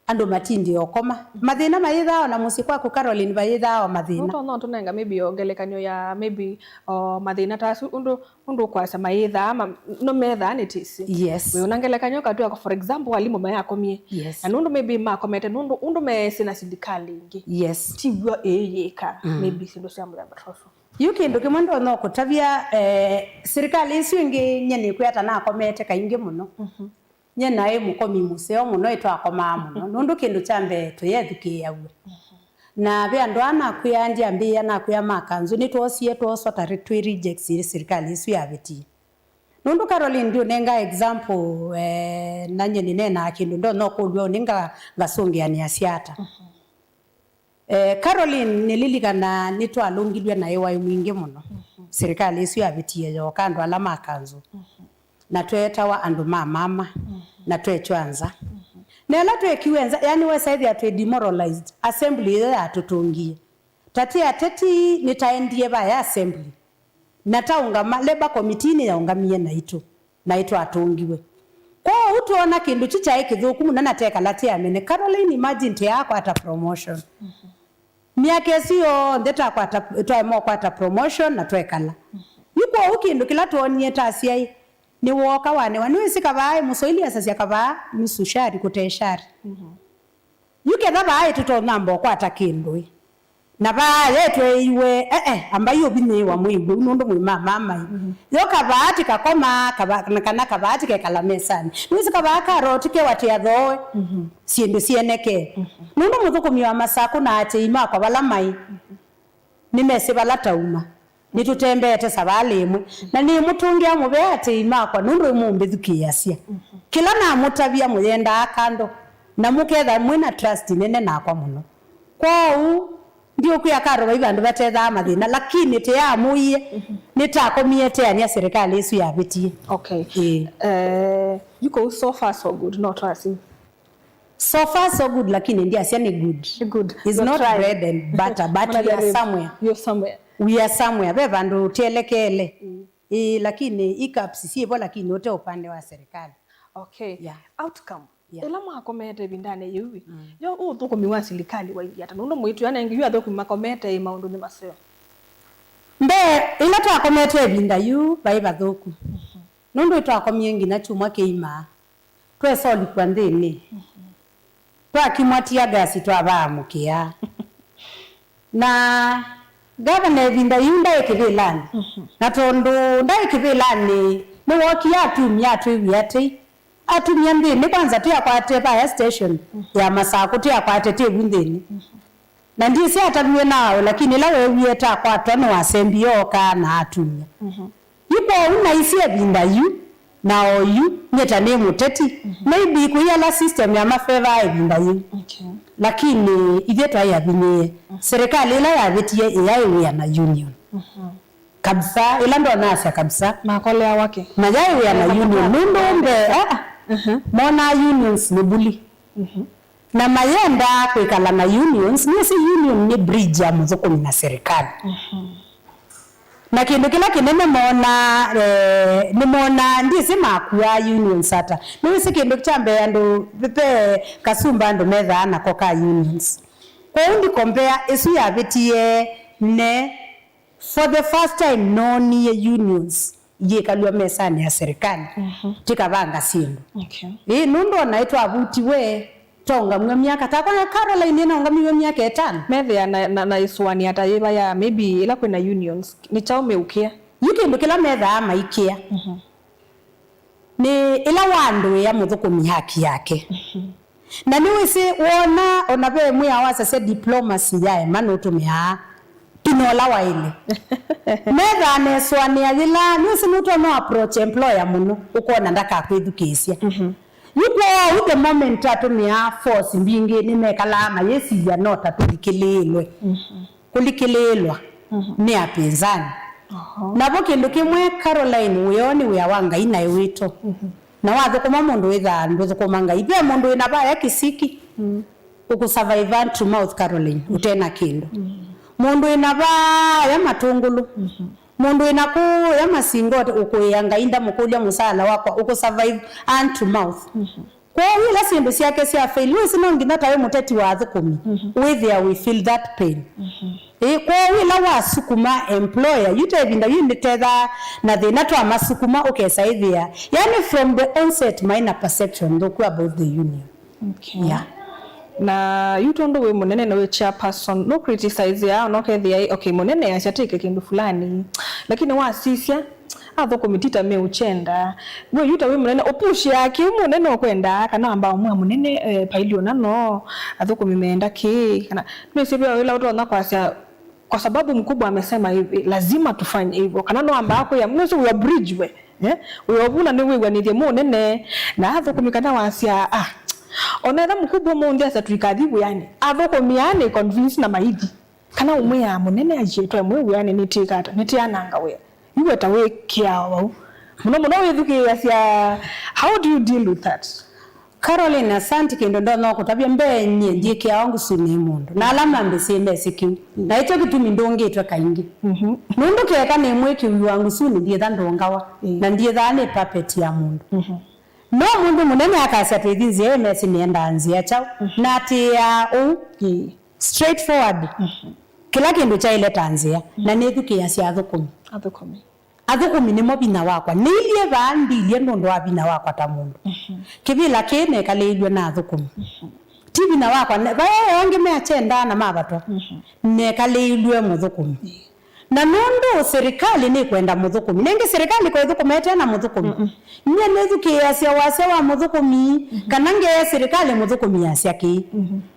andũ matindĩ o koma. Mathĩna mayĩthaa o na mũsyĩ kwaku, Caroline, vayĩthaa o mathĩna. Nũtonya ũtũnenga maybe o ngelekany'o ya maybe o mathĩna ta asu, ũndũ, ũndũ ũkwasya mayĩthaa, ma-, no methaa nĩ tĩsĩ. Yes. Wĩ na ngelekany'o katwĩa, for example, alimũ mayakomie. Yes. Na nũndũ maybe makomete, nũndũ ũndũ meesĩ na silikalĩ ingĩ. Yes. Tiw'o ĩyĩka, mm, maybe syĩndũ sya mũthemba ta ũsu. Yu kĩndũ kĩmwe ndonya kũtavya, eh, silikalĩ isu ingĩ, nye nĩkwĩa ta nakomete kaingĩ mũno. Mhm. Nye naĩ mũkomi mũseo mũno, ĩtwakomaa mũno. Nũndũ kĩndũ kya mbee tũyethukĩĩaw'a. Mhm. Na ve andũ aa nakwĩa, ndyambĩĩa nakwĩa ma kanzũ, nĩtwoosie twooswa ta twĩ rejects ĩ silikalĩ ĩsu yavĩtie. Nũndũ Caroline, ndiũnenga example, eh, na nye nĩneenaa kĩndũ, ndonya ũkũlw'a ũnĩ nga-, ngasũngĩanĩasya ata. Mhm. Eh, Caroline, nĩlilikanaa nĩtwalũngilw'e na ĩwaĩ mwingĩ mũno. Mhm. Silikalĩ ĩsu yavĩtie yooka andũ ala ma kanzũ. Mhm. Na tweetawa andũ ma mama, mhm, na twekwa nza. Mhm. Na ĩla twekiwe nza, yani wesaĩthĩa twĩ demoralized, assembly ĩyo yatũtũngie. Ta twĩ ateti, nĩtaendie vaya assembly. Na taũngama, Labour Committee nĩyaũngamie naitũ, naĩ twatũngiwe. Kwoou twoona kĩndũ kyu kyaĩ kĩthũku mũno na tekala tĩamene. Caroline, imagine tĩyaakwata promotion. Mhm. Myaka ĩsu yonthe twakwata, twaema ũkwata promotion na twekala. Mhm. Yu kwoou kĩndũ kĩla twoonie ta asyai, nĩwooka wanewa. Nĩwĩsĩ kavaa, ĩ Mũswahili asasya kavaa nusu shari kũte shari. Mhm. Yu ketha vaa ĩtũtonyamba ũkwata kĩndũ ĩ. Na vaa ye tweeiwe, eh, eh, ambai ũvinyĩĩwa mwĩw'e, nũndũ mwĩ ma mama ĩ. Mhm. Yo kavaa tĩkakomaa, kava-, na kana kavaa tĩkekala mesanĩ. Nĩwĩsĩ kavaa karoti kewatĩa thooe, mhm, syĩndũ syĩenekee. Mhm. Nũndũ mũthũkũmi wa Masakũ na aatĩĩi makwa vala maĩ. Mhm. Nĩmesĩ vala tauma. Nĩtũtembeete savalĩ ĩmwe. Na nĩmũtũngĩa mũvea atĩĩi makwa, nũndũ nĩmũmbĩthukĩĩasya. Kĩla namũtavya mũyendaa kando, na mũketha mwĩ na trust nene nakwa mũno. Kwoou, ndiũkwĩa Karo vai vandũ vatethaa mathĩna, lakini tĩamũie, nĩtakomie teanĩa serikali ĩsu yavĩtie. Okay. Ĩĩ. Eh, you go so far so good, no twasi. So far so good, lakini ndiasya nĩ good. Good. It's not bread and butter, but we are somewhere. You're somewhere. We are somewhere. Ve vandũ ũtielekele. Mm. Ĩĩ, lakini hiccups syĩvo, lakini ũte upande wa serikali. Okay. Yeah. Outcome. Yeah. Ĩla mwakomete ĩvindanĩ yĩu, mm, yo ũthũkũmi wa silikali wailyĩ ata? Nũndũ mwĩtwĩa nengi yu athũkũmi makomete ĩ maũndũnĩ maseo. Mbee, ĩla twakomete ĩvinda yu, vai vathũku. Mhm. Nũndũ twakomie nginya kyumwa kĩima. Twesolikwa nthĩnĩ. Mhm. Twakimwa tear gas twavaamũkĩa. Na ngavana ĩvinda yu ndaĩ kĩvĩlanĩ. Mhm. Na tondũ ndaĩ kĩvĩlanĩ, nĩwookie atumia atwĩw'ĩa tei. Atumia nthĩnĩ kwanza tũyakwate fire station, mhm, ya Masakũ tũyakwate tĩvu nthĩnĩ. Mhm. Na ndyĩsĩ ataviwe na aũ, lakini ĩla weewie takwatwa nĩ wasembie ooka na atumia. Mhm. Yu kwoou naisye ĩvinda yu, na oyu, nyie ta nĩ mũteti, mhm, maybe kũiala system ya mafeva ĩvinda yĩu. Okay. Lakini ithyĩ twaĩ avinyĩĩe. Mhm. Serikali ĩla yavĩtie ĩyaĩ wĩa na union. Mhm. Kabisa, ĩla ndonasya kabisa. Makoleawa kĩ? Mayaĩ wĩa na union. Nũndũ mbee, ah, ah. Mhm. Monaa unions nĩ bully. Mhm. Na mayendaa kwĩkala na unions, nĩsĩ union nĩ bridge ya mũthũkũmi na serikali. Mhm. Na kĩndũ kĩla kĩnene moonaa, eh, nĩmoonaa, ndyĩsĩ makuaa unions ata. Nĩwĩsĩ kĩndũ kya mbee andũ, ve kasumba andũ methaa nako ka unions. Kwoou ndi compare ĩsu yavĩtie ne, for the first time noonie unions iyĩkalw'a mesanĩ ya serikali, mhm, tikavanga syĩndũ. Okay. Ĩĩ, nũndũ ona ĩtwavutiwe, twaũngamw'a myaka. Takwa Caroline nĩnaũngamiwe myaka ĩtano. Methĩa na, na, na ĩsũanĩa ta yĩva ya, maybe, ĩla kwĩna unions, nĩ kyaũ meũkĩa? Yu kĩndũ kĩla methaa maikĩa. Mhm. Nĩ ĩla wandũĩa mũthũkũmi haki yake. Mhm. Na nĩwĩsĩ, wona ona ve mwĩao wasasya diplomacy yaema nũtũmĩaa inola waĩle. Methaa nesũanĩa yĩla, nĩwĩsĩ nũtonya approach employer mũno, ũkona ndakakwĩthukĩĩsya. Mhm. Yu kwoou the moment atũmĩaa force mbingĩ nĩmekalaa mayĩsilya no ta tũthikĩlĩĩlwe. Mhm. Kũlikĩlĩĩlwa, mhm, nĩ apinzani. Oho. Navo kĩndũ kĩmwe, Caroline, wĩoo nĩ wĩa wa Ngai na ĩ witũ. Mhm. Na wathũkũma mũndũ wĩthaa ndũthũkũma Ngai. Ve mũndũ wĩna vaya Kisiki, mm, ũkũsurvive hand to mouth, Caroline, mm, ũte na kĩndũ. Mm. Mũndũ wĩna vaya Matũngũlũ, mhm, mũndũ wĩna kũya Masingote ũkũĩa Ngai ndamũkũlya mũsaala wakwa, ũkũsurvive hand to mouth. Mhm. Kwoou ĩla syĩndũ syake sya fail, wĩsĩ no nginya ta wĩ mũteti wa athũkũmi, mhm, wĩthĩa we feel that pain. Mhm. Ĩĩ, kwoou ĩla wasukuma employer, yu ta ĩvinda yu nĩtethaa na thĩna twamasukuma, ũkesa ĩthĩa. Yani from the onset maĩ na perception nthũku about the union. Okay. Yeah. Na yu tondũ wĩ mũnene na wĩ chairperson, no criticize ya, no kethĩa, okay, mũnene asya tĩke kĩndũ fulani. Lakini wasisya, athũkũmi ti ta meũkyenda. We yu ta wĩ mũnene, ũpushĩaa kĩu mũnene ũkwendaa, kana wambaa ũmwĩa mũnene, eh, paili ũna no, athũkũmi meenda kĩĩ, kana nĩsĩ ve ĩla ũtonya kwasya, kwa sababu mkubwa amesema hivi, lazima tufanye hivyo. Kana no wambaa kwĩa, nĩsĩ wĩ a bridge we, eh? Wĩ ovuna nĩwĩw'anĩthye mũnene, na athũkũmi kana wasya, ah, ona etha mkubwa mũnthĩ asa tuikathi wĩanĩ, athũkũmi aa nĩ convince na maithi. Kana ũmwĩaa mũnene ajiĩtwa ĩmwe wĩanĩ nĩtĩkata, nĩtĩananga wĩa. Yu we ta wĩ kĩao vau. Mũno mũno wĩthukĩĩasya, how do you deal with that? Caroline, asante, kĩndũ ndonya kũtavya mbee nyie ndyĩkĩawa ngusunĩ mũndũ. Na ala mambĩsĩ mesĩ kĩu. Na ĩkyo kĩtumi ndũngĩtwe kaingĩ. Mhm. Nũndũ keka nĩ mwĩkĩwi wa ngusunĩ ndyĩtha ndũngawa. Mm. Na ndyĩthaa nĩ puppet ya mũndũ. Mhm. No mũndũ mũnene akasya twĩthi nzĩa ĩ mesĩ nĩendaa nzĩa kyaũ. Mhm. Na atĩĩaa ũu. Ĩĩ. Straightforward. Mhm. Kĩla kĩndũ kyaĩle ta nzĩa, na nĩthukĩĩasya athũkũmi. Athũkũmi. Athũkũmi nĩmo vinya wakwa. Nĩilyĩ vaa ndilyĩ nũndũ wa vinya wakwa ta mũndũ. Mhm. Kĩvĩla kĩĩ nekalĩĩlw'e na athũkũmi. Mhm. Ti vinya wakwa, ne-, vaya angĩ meakyendaa na mavatwa. Mhm. Nekalĩĩlw'e mũthũkũmi. Ĩĩ. Na nũndũ sirikali nĩkwenda mũthũkũmi. Nĩngĩ sirikali kwaĩthũkũma ĩte na mũthũkũmi. Nyie nĩthukĩĩasya wasya wa mũthũkũmi, kana ngeea sirikali mũthũkũmi asya kĩĩ.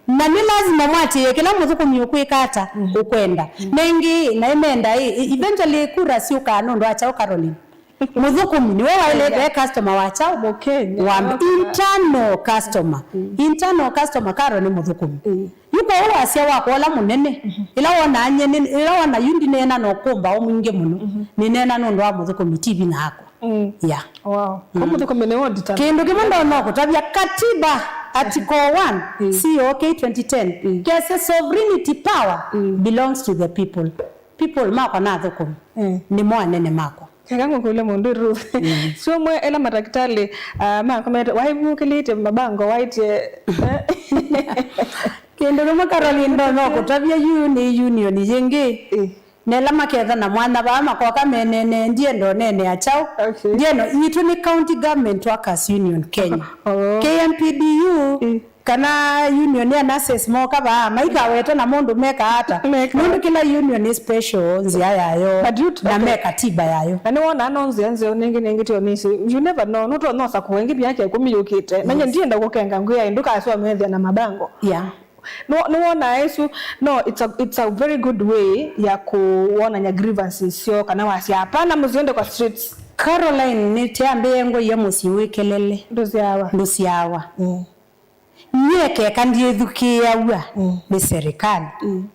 Na nĩ lazima mwatĩĩe kĩla mũthũkũmi ũkwĩka ata, ũkwenda. Nĩngĩ, na ĩmenda ĩ, ĩ- eventually kura syũkaa nũndũ wa kyaũ, Caroline? Mũthũkũmi nĩwe waĩle ve customer wa kyaũ? Mũkenya. Wa mbe-, internal customer. Internal customer, Caro, nĩ mũthũkũmi. Yu kwoou wasya wakwa ũla mũnene, ĩla wonaa nyie nĩ-, ĩla wona yu ndineena na ũkũmbaũ mwingĩ mũno, nĩneena nũndũ wa mũthũkũmi, ti vinya wakwa. Ya. Wow. Kwa mũthũkũmi nĩwe ũnditana. Kĩndũ kĩmwe ndonya kũtavya, katiba, article one, C O K twenty ten, kesya sovereignty power belongs to the people. People makwa na athũkũmi nĩmo anene makwa. Keka ngũkũlye mũndũ Ruth. Sio mwe ela matakitali, ah, makomete, waivukilite mabango, waitye, eh? Kĩndũ kĩmwe, Caroline, ndonya kũtavya, yu nĩ union yĩngĩ. Na ela maketha na mwanya vaa makoka menene, ndienda ũneenea kyaũ. Okay. Ndienda, itũ nĩ County Government Workers Union Kenya. Oh. K M P D U, kana union ya nurses moka vaa, maikaweta na mũndũ meka ata. Meka. Nũndũ kĩla union nĩ special nzĩa yayo, But you, na okay. me katiba yayo. Na nĩwonaa no nzĩa nzeo nĩngĩ, nĩngĩ tio nĩsĩ. You never know. Nũtonya ũsakũa ĩngĩ myaka ĩkũmi yũkĩte. Na nyie ndienda kũkenga ngwĩa ĩndũ kaswa methĩa na mabango. Yeah. No, nĩwonaa ĩsu, no, it's a, it's a very good way ya kũwonany'a grievances syoo, kana wasya, "Hapana, mũsiende kwa streets." Caroline, nĩteambĩe ngwaia mũsyĩ wĩ kelele. Ndũsyawa. Ndũsyawa. Mm. Nyie keka ndyĩthukĩĩaw'a nĩ serikali. Mm.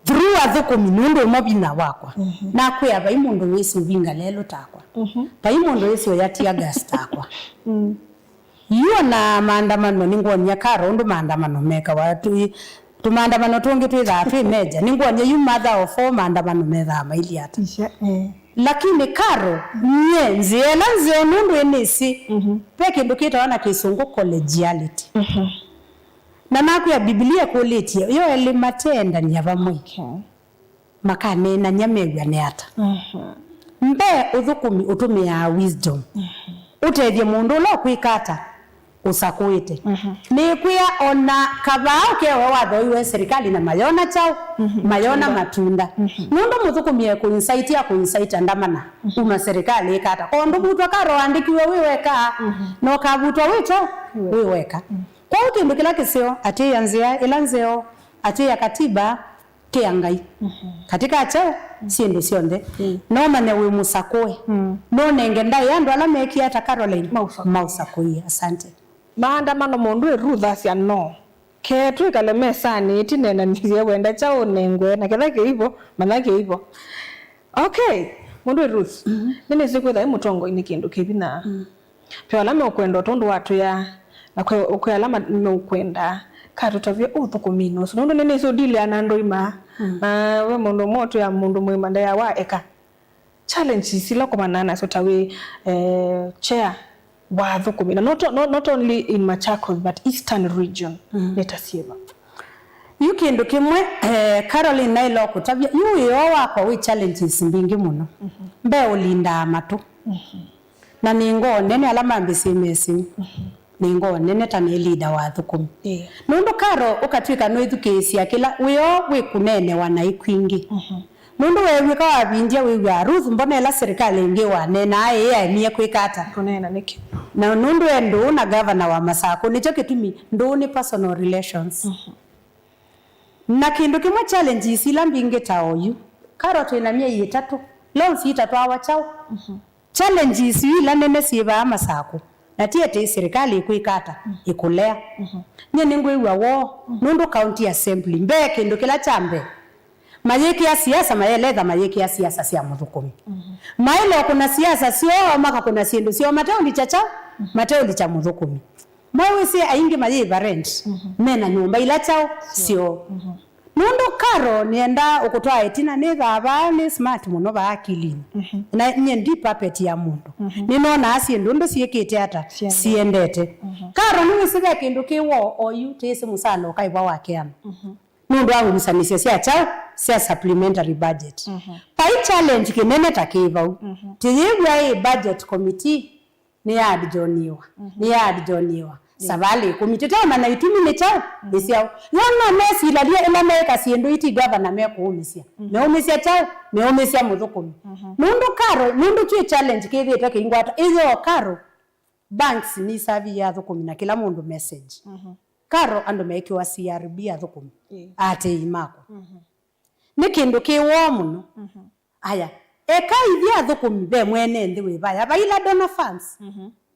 Through athũkũmi nũndũ ũmo vinya wakwa. Nakwĩa, vai mũndũ wĩsĩ ũvinga lelũ takwa. Vai mũndũ wĩsĩ ũya tear gas takwa. Mm. Yu ona maandamano nĩngwonia Caro ũndũ maandamano mekawa. Tũ-, tũmaandamano tũngĩ twĩthaa twĩ major. Nĩngwonia yu mother of all maandamano methaa mailyĩ ata. Isha, eh. Lakini Caro, nyie nzĩa ĩla nzeo nũndũ ĩnĩsĩ, ve kĩndũ kĩtawa na Kĩsũngũ collegiality. Na nakwĩa, Biblia ĩkũlĩtye, yo elĩ mateendany'a vamwe. Okay. Makaneenany'a mew'ane ata? Mbee, ũthũkũmi ũtũmĩaa wisdom. Ũtethye mũndũ ũla ũkwĩka ata? Ũsakũĩte. Nĩkwĩa ona kavaa ũkewe wathoiwe serikali na mayona kyaũ? Mayona matunda. Nũndũ mũthũkũmi ekũinsaiti, akũinsaiti andamana. Uma serikali ĩka ata? Kwa ũndũ vutwa Caro waandĩkiwe wĩ weka, na ũkavutwa wĩ kyaũ? Wĩ weka. Kwoou kĩndũ kĩla kĩseo, atĩĩa nzĩa ĩla nzeo, atĩĩa katiba, tĩa Ngai. Katika kyaũ? Syĩndũ syonthe. No manya wĩ mũsakũe. No nenge ndaĩa andũ ala mekie ata, Caroline? Maũsakũe. Maũsakũe. Asante. Maandamano mũndũ ĩ Ruth asya no. Ke twĩkale mesanĩ, tineenanĩsye wenda kyaũ ũnengwe, na ketha kĩivo, manya kĩivo. Okay, mũndũ ĩ Ruth. Nĩnĩsĩ kwĩtha ĩ mũtongoi nĩ kĩndũ kĩvinya. Ve ala meũkwenda o tondũ watwĩa, na kwĩ, kwĩ ala ma-, meũkwenda, katũtavye ũthũkũminĩ ũsu. Nũndũ nĩnĩsĩ ũdilĩaa na andũ ima. Na ve mũndũ ũmwe ũtwĩa mũndũ mũima ndaĩa wa eka. Challenges ila ũkomanaa nasyo ta wĩ, eh, chair wa athũkũmi. Na not, not, not only in Machakos, but Eastern region. Nĩ ta syĩva? Yu kĩndũ kĩmwe, eh, Caroline naĩle kũtavya, yu wĩoo wakwa wĩ challenges mbingĩ mũno. Mbee ũlindaa matũ. Na nĩ ngoo nene ala mambĩsĩ mesĩ. Nĩ ngoo nene ta nĩ leader wa athũkũmi. Nũndũ Caro ũkatw'ĩka nũĩthukĩĩsya kĩla wĩoo wĩ kũneenewa naĩ kwingĩ. Nũndũ weew'ĩka wavindya wĩw'aa, Ruth, mbona ĩla serikali ĩngĩ waneenaa ĩĩ yaemie kwĩka ata? Kũneena nĩkĩ? Na nũndũ e ndũũ na gavana wa Masakũ, nĩkyo kĩtumi ndũũ nĩ personal relations. Na kĩndũ kĩmwe, challenges ila mbingĩ ta oyu, Caro twĩ na myei ĩtatũ, loans itatwawa kyaũ? Challenges ila nene syĩ vaa Masakũ, na ti atĩ serikali ĩkwĩka ata, ĩkũlea. Nyie nĩngwĩw'a woo, nũndũ county assembly, mbee kĩndũ kĩla kya mbee, mayĩkĩa siasa, mayeletha mayĩkĩa siasa sya mũthũkũmi. Maĩle kũna siasa syoo, makakũna syĩndũ syoo, mateũlikya kyaũ? Mateũlikya mũthũkũmi. Mwaĩwĩsĩ aingĩ mayĩva rent, mena nyũmba ila kyaũ? Syoo. Nũndũ Caro nĩendaa ũkũtwaa ĩtina, nĩthaa vaa nĩ smart mũno vaa akilinĩ. Na nyie ndi puppet ya mũndũ. Nĩnonaa syĩndũ ũndũ syĩkĩte ata? Siendete. Caro nĩwĩsĩ ve kĩndũ kĩ woo oyu, tĩĩsĩ mũsala ũkaĩvwa wakeana. Nũndũ wa ngusanĩsyo sya kyaũ? Sya supplementary budget. Vai challenge kĩnene ta kĩ vau. Tĩyĩw'a ĩ budget committee nĩyaadjoiniwa, nĩyaadjoiniwa. Savalĩ ĩkũmi. Tũteũmanya itumi nĩ kyaũ, nĩ syaũ. Yo no mesilalie ĩla meĩka syĩndũ iti gavana mekũũmĩsya. Meũmĩsya kyaũ? Meũmĩsya mũthũkũmi. Nũndũ Carol, nũndũ twĩ challenge kĩthĩte kĩingwata. Ĩyoo Carol, banks nisaviie athũkũmi na kĩla mũndũ message. Carol, andũ meĩkĩwa C R B athũkũmi. Ĩĩ. Aatĩĩi makwa. Nĩ kĩndũ kĩ woo mũno. Aya, eka ithyĩ athũkũmi ve mwene nthĩ wĩ vaya, vaila donor funds.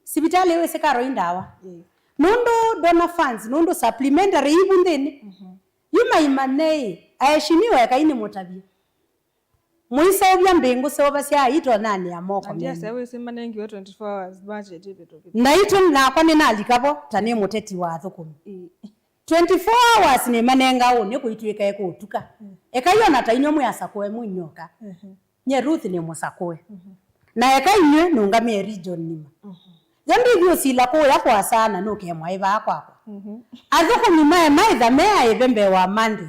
Sivitalĩ wĩsĩ Carol i ndawa. Ĩĩ. Nũndũ donor funds, nũndũ supplementary ivu nthĩnĩ. Yu maimane ĩ, aheshimiwa ekai nĩmũtavye. Mũiseũvya mbĩngũ seũvasya aitonyanĩa moko menyu. Wĩsĩ manengiwe twenty-four hours budget ĩvĩtũkĩte. Naitũ nakwa nĩnalika vo ta nĩ mũteti wa athũkũmi. Ĩĩ. Twenty-four hours nĩmanenga ũnĩ kũitw'ĩka ĩkũũtuka. Ekai ona ta inyw'ĩ mwĩ asakũe mwinyoka. Nye Ruth nĩ mũsakũe. Na eka inyw'ĩ nũngamĩe region nima. Yo ndĩthi ũsila kũũya kwa sana nũkemwa ĩvaa kwakwa. Athũkũmi mae maĩtha me aĩve mbee wa Monday.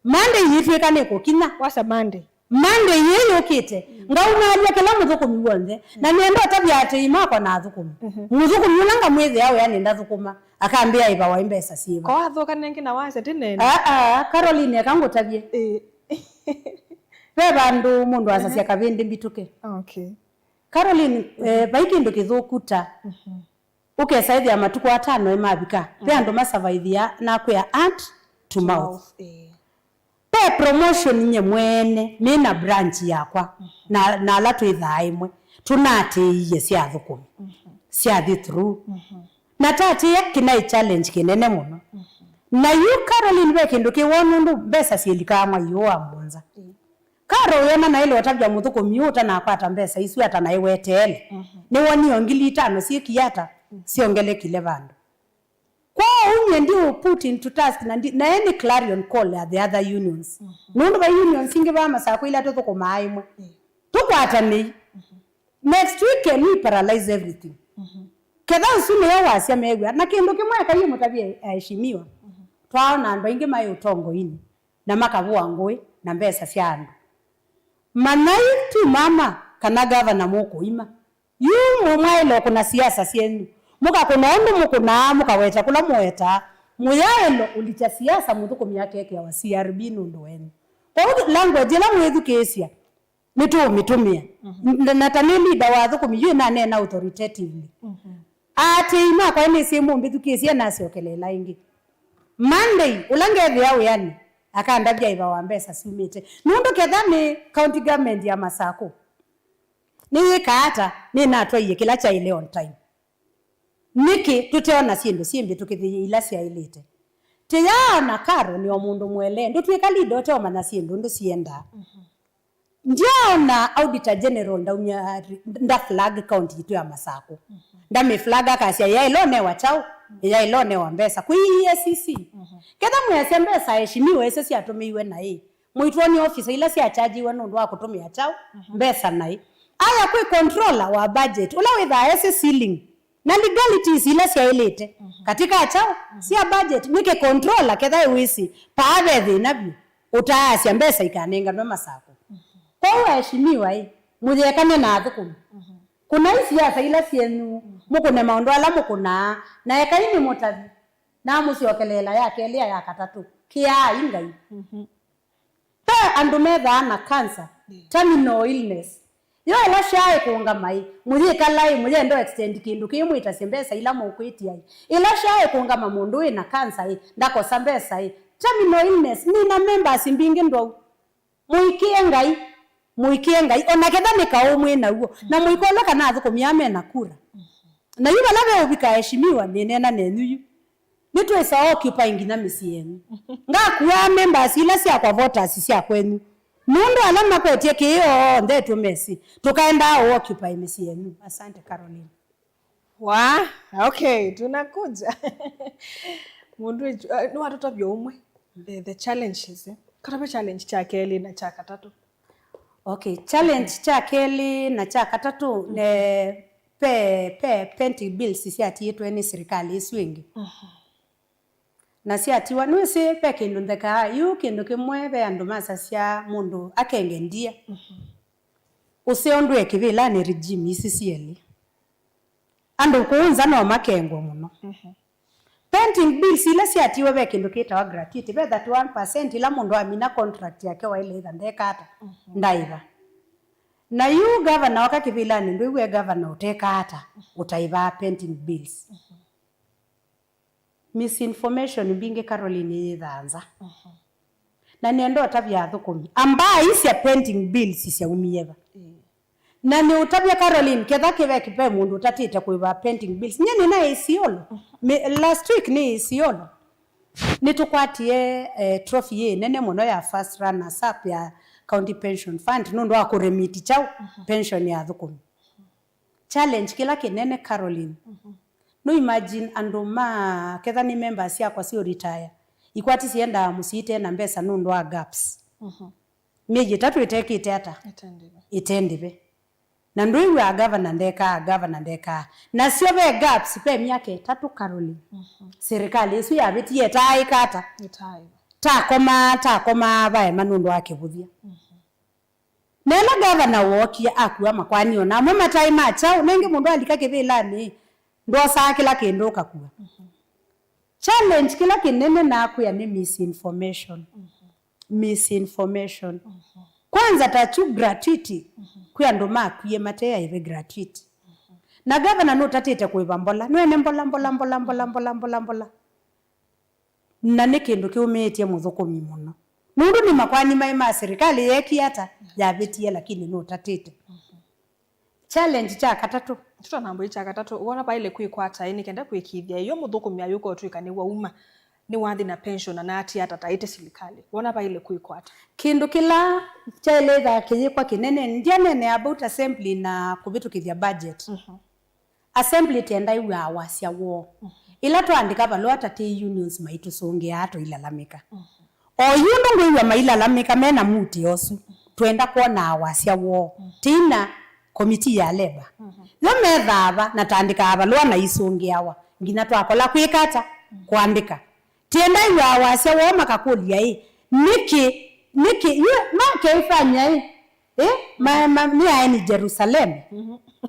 Monday yĩtw'ĩka nĩ kũkinya. Wasa Monday. Monday yĩĩ yũkĩte, ngaumaalya kĩla mũthũkũmi w'onthe, na nĩenda ũtavya atĩĩi makwa na athũkũmi. Mũthũkũmi ũla ngamwĩthĩa wĩanĩ ndathũkũma, akambĩa ĩvawa i mbesa syĩva. Ko athũka nengĩ na wasya ti nene. Aa, Caroline, eka ngũtavye. Ĩĩ. Ve vandũ mũndũ asasya kavĩndĩ mbitũke. Okay. Caroline, eh, vai kĩndũ kĩthũku ta ũkesa ĩthĩa matukũ atano ĩmavika, ve andũ masavaivia nakwĩa hand to mouth. Ĩĩ. Ve promotion nye mwene nĩ na branch yakwa na, na ala twĩthaa ĩmwe tũnatĩĩie sya athũkũmi syathi through. Na tatĩĩa kĩnaĩ challenge kĩnene mũno. Na yu Caroline ve kĩndũ kĩ woo nũndũ mbesa syĩlikaa mwa iũũ wa mũonza. Ĩĩ. Carol ũyona naĩle ũtavya mũthũkũmi ũũ ũtanakwata mbesa isu atanaĩweteele. Nĩwonie o ngili itano syĩkie ata syongelekile vandũ. Kwoou nyie ndi put into task na ndi, na any clarion call ya the other unions. Nũndũ vai unions ingĩ vaa Masakũ ila tũthũkũmaa ĩmwe. Tũkwatanei. Next week can we paralyze everything? Ketha ũsu nĩyo wasya mew'a. Na kĩndũ kĩmwe ekai mũtavye aheshimiwa. Twaona andũ aingĩ maĩ ũtongoinĩ na makavũa ngũĩ na mbesa sya andũ. Manyai tu mama kana gavana mũkũima. Yu mwaĩle ũkũna siasa syenyu. Mũkakũna ũndũ mũkũnaa, mũkaweta kũla mũwetaa. Mũyaĩle ũlikya siasa mũthũkũmi akekĩawa C R B nũndũ wenyu. Kwoou language ĩla mwĩthukĩĩsya, nĩtũũmĩtũmĩa. Na, na ta nĩ leader wa athũkũmi, yu naneena authoritatively. Aatĩĩi makwa nĩsĩ mũmbĩthukĩĩsye nasyokelela ĩngĩ. Monday, ũla ngethĩa wĩanĩ, akandavya ĩva wa mbesa syumĩte. Nũndũ ketha nĩ county government ya Masakũ, nĩyĩkaa ata nĩnatwaie kĩla kyaĩle on time? Nĩkĩ tũteona syĩndũ syĩmbĩtũkĩthĩie ila syaĩlĩte? Tĩyaona Carol nĩ o mũndũ mũelee, ndũtw'ĩka leader ũteũmanya syĩndũ ũndũ siendaa. Ndyaona Auditor General ndaumya nda flag county yitũ ya Masakũ. Ndamĩ flag akasya yaĩle ũnewa kyaũ, yaĩle ũnewa mbesa kwĩ E A C C. Ketha mwĩasya mbesa aheshimiwa ĩsyo syatũmĩiwe naĩ, mũitwoni ofisa ila syakyajiwe nũndũ wa kũtũmĩa kyaũ mbesa naĩ. Aya kwĩ controller wa budget ũla wĩthaa esĩ ceiling na legalities ila syaĩlĩte katika kyaũ sya budget. Nĩkĩ controller ketha ĩwĩsĩ paa ve thĩna vyũ, ũtaasya mbesa ikanenganwe Masakũ? Kwoou aheshimiwa ĩ, mũyĩekane na athũkũmi. Kũnai siasa ila syenyu, mũkũne maũndũ ala mũkũnaa, na ekai nĩmũtavi. Namũsyokeleela ya kelĩ ya katatũ, kĩaai Ngai. Ve andũ methaa na cancer, terminal illness. Yo ĩla syaa ĩkũngamaĩ, mũyĩkalaĩ, mũyenda extend kĩndũ kĩĩ mwĩtasye mbesa ila mũkwĩtiaĩ. Ĩla syaa ĩkũngama mũndũ wĩ na cancer ĩ, ndakosa mbesa ĩ. Terminal illness, nĩ na members mbingĩ ndwau. Mũikĩe Ngai, mũikĩe Ngai, ona ketha nĩ kaũ mwĩ naw'o, na mũikole kana athũkũmi aa me na kura. Na yu vala ve ũvika aheshimiwa, nĩneena nenyu yu. Nĩtwĩsa occupy nginya mĩsyĩ yenyu. Ngakuaa members ila syakwa voters sya kwenyu. Nũndũ ala makwetye kĩĩ onthe tũmesĩ, tũkaendaa ũ occupy mĩsyĩ yenyu. Asante, Caroline. Wa, okay, tunakuja. Mũndũ eju-, uh, nĩwatũtavya ũmwe, the, the challenges, eh? Katave challenge kya kelĩ na kya katatũ. Okay, challenge kya kelĩ na kya katatũ, ne, pe, pe pending bills syatiĩtwe nĩ sirikali ĩsu ĩngĩ. Na syatiwa, nĩwĩsĩ ve kĩndũ nthekaa, yu kĩndũ kĩmwe ve andũ masasya mũndũ akenge ndia. Ũseo ndwĩ kĩvĩlanĩ regime isi sielĩ. Andũ kũu nza no makengwe mũno. Pending bills ila syatiwe ve kĩndũ kĩtawa gratuity, ve thirty-one percent ila mũndũ amina contract yake waĩle ĩtha ndeka ata, ndaĩva. Na yu gavana oka kĩvĩlanĩ, ndwĩw'e gavana ũteka ata, ũtaĩvaa pending bills. Misinformation mbingĩ, Caroline, yĩthaa nza. Na nĩenda ũtavya athũkũmi, ambaa isya pending bills syaumie va? Na nĩ ũtavya Caroline, ketha kĩveki ve mũndũ ũtatĩte kũĩva pending bills. Nyie nĩna Isiolo. Mi-, last week nĩ Isiolo. Nĩtũkwatie, eh, trophy yĩ nene mũno ya first runners up ya County Pension Fund nũndũ wa kũremiti kyaũ pension ya athũkũmi. Challenge kĩla kĩnene, Caroline. No imagine andũ ma, ketha nĩ members syakwa syo retire, ikwati siendaa mũsyĩ ite na mbesa nũndũ wa gaps. Myei ĩtatũ ĩtekĩte ata? Ĩtendĩve. Ĩtendĩve. Na ndwĩw'aa gavana ndekaa, gavana ndekaa. Nasyo ve gaps, ve myaka ĩtatũ, Caroline. Serikali ĩsu yavĩtie ĩtaaĩka ata? Ĩtaaĩka. Takomaa, takomaa vaema nũndũ wa kĩvũthya. Na ĩla gavana wookie akua makwani, ona amwe mataĩ ma kyaũ, nengĩ mũndũ alika kĩvĩlanĩ, ndwosaa kĩla kĩndũ ũkakua. Challenge kĩla kĩnene nakwĩa nĩ misinformation. Misinformation. Kwanza ta kyu gratuity, kwĩ andũ makwie mateaĩve gratuity. Na gavana nũtatĩte kũĩva mbola, nũene mbola, mbola, mbola, mbola, mbola, mbola, mbola. Na nĩ kĩndũ kĩũmĩĩtye mũthũkũmi mũno. Nũndũ nĩ makwani maĩ ma serikali yeekie ata? Yavĩtie, lakini nũtatĩte. Challenge kya katatũ. Tũtanambũi kya katatũ, wona vaĩle kwĩkwa ata ĩ nĩ kenda kwĩkĩĩthya ĩyo mũthũkũmi ayũka ũtw'ĩka nĩwauma, nĩwathi na pension na naatia ata taĩte silikalĩ? Wona vaĩle kwĩkwa ata? Kĩndũ kĩla kyaĩlĩthaa kĩyĩkwa kĩnene, ndyanene about assembly na kũvĩtũkĩthya budget. Assembly tenda ĩw'aa wasya woo. Ĩla twaandĩka valũa ta tĩ unions maitũsũngĩaa tũilalamĩka. O yu ũndũ ngwĩw'a mailalamĩka me na muti osu, twenda kwonaa wasya woo. Tina komiti ya leba. Yo methaa va na taandĩkaa valũa na isũngĩawa. Nginya twakola kwĩka ata? Kũandĩka. Tienda ĩw'aa wasya woo makakũlya ĩ, nĩkĩ, nĩkĩ, yu makeĩfany'a ĩ? Ĩ, ma, ma, nĩ aeni Jerusalemu.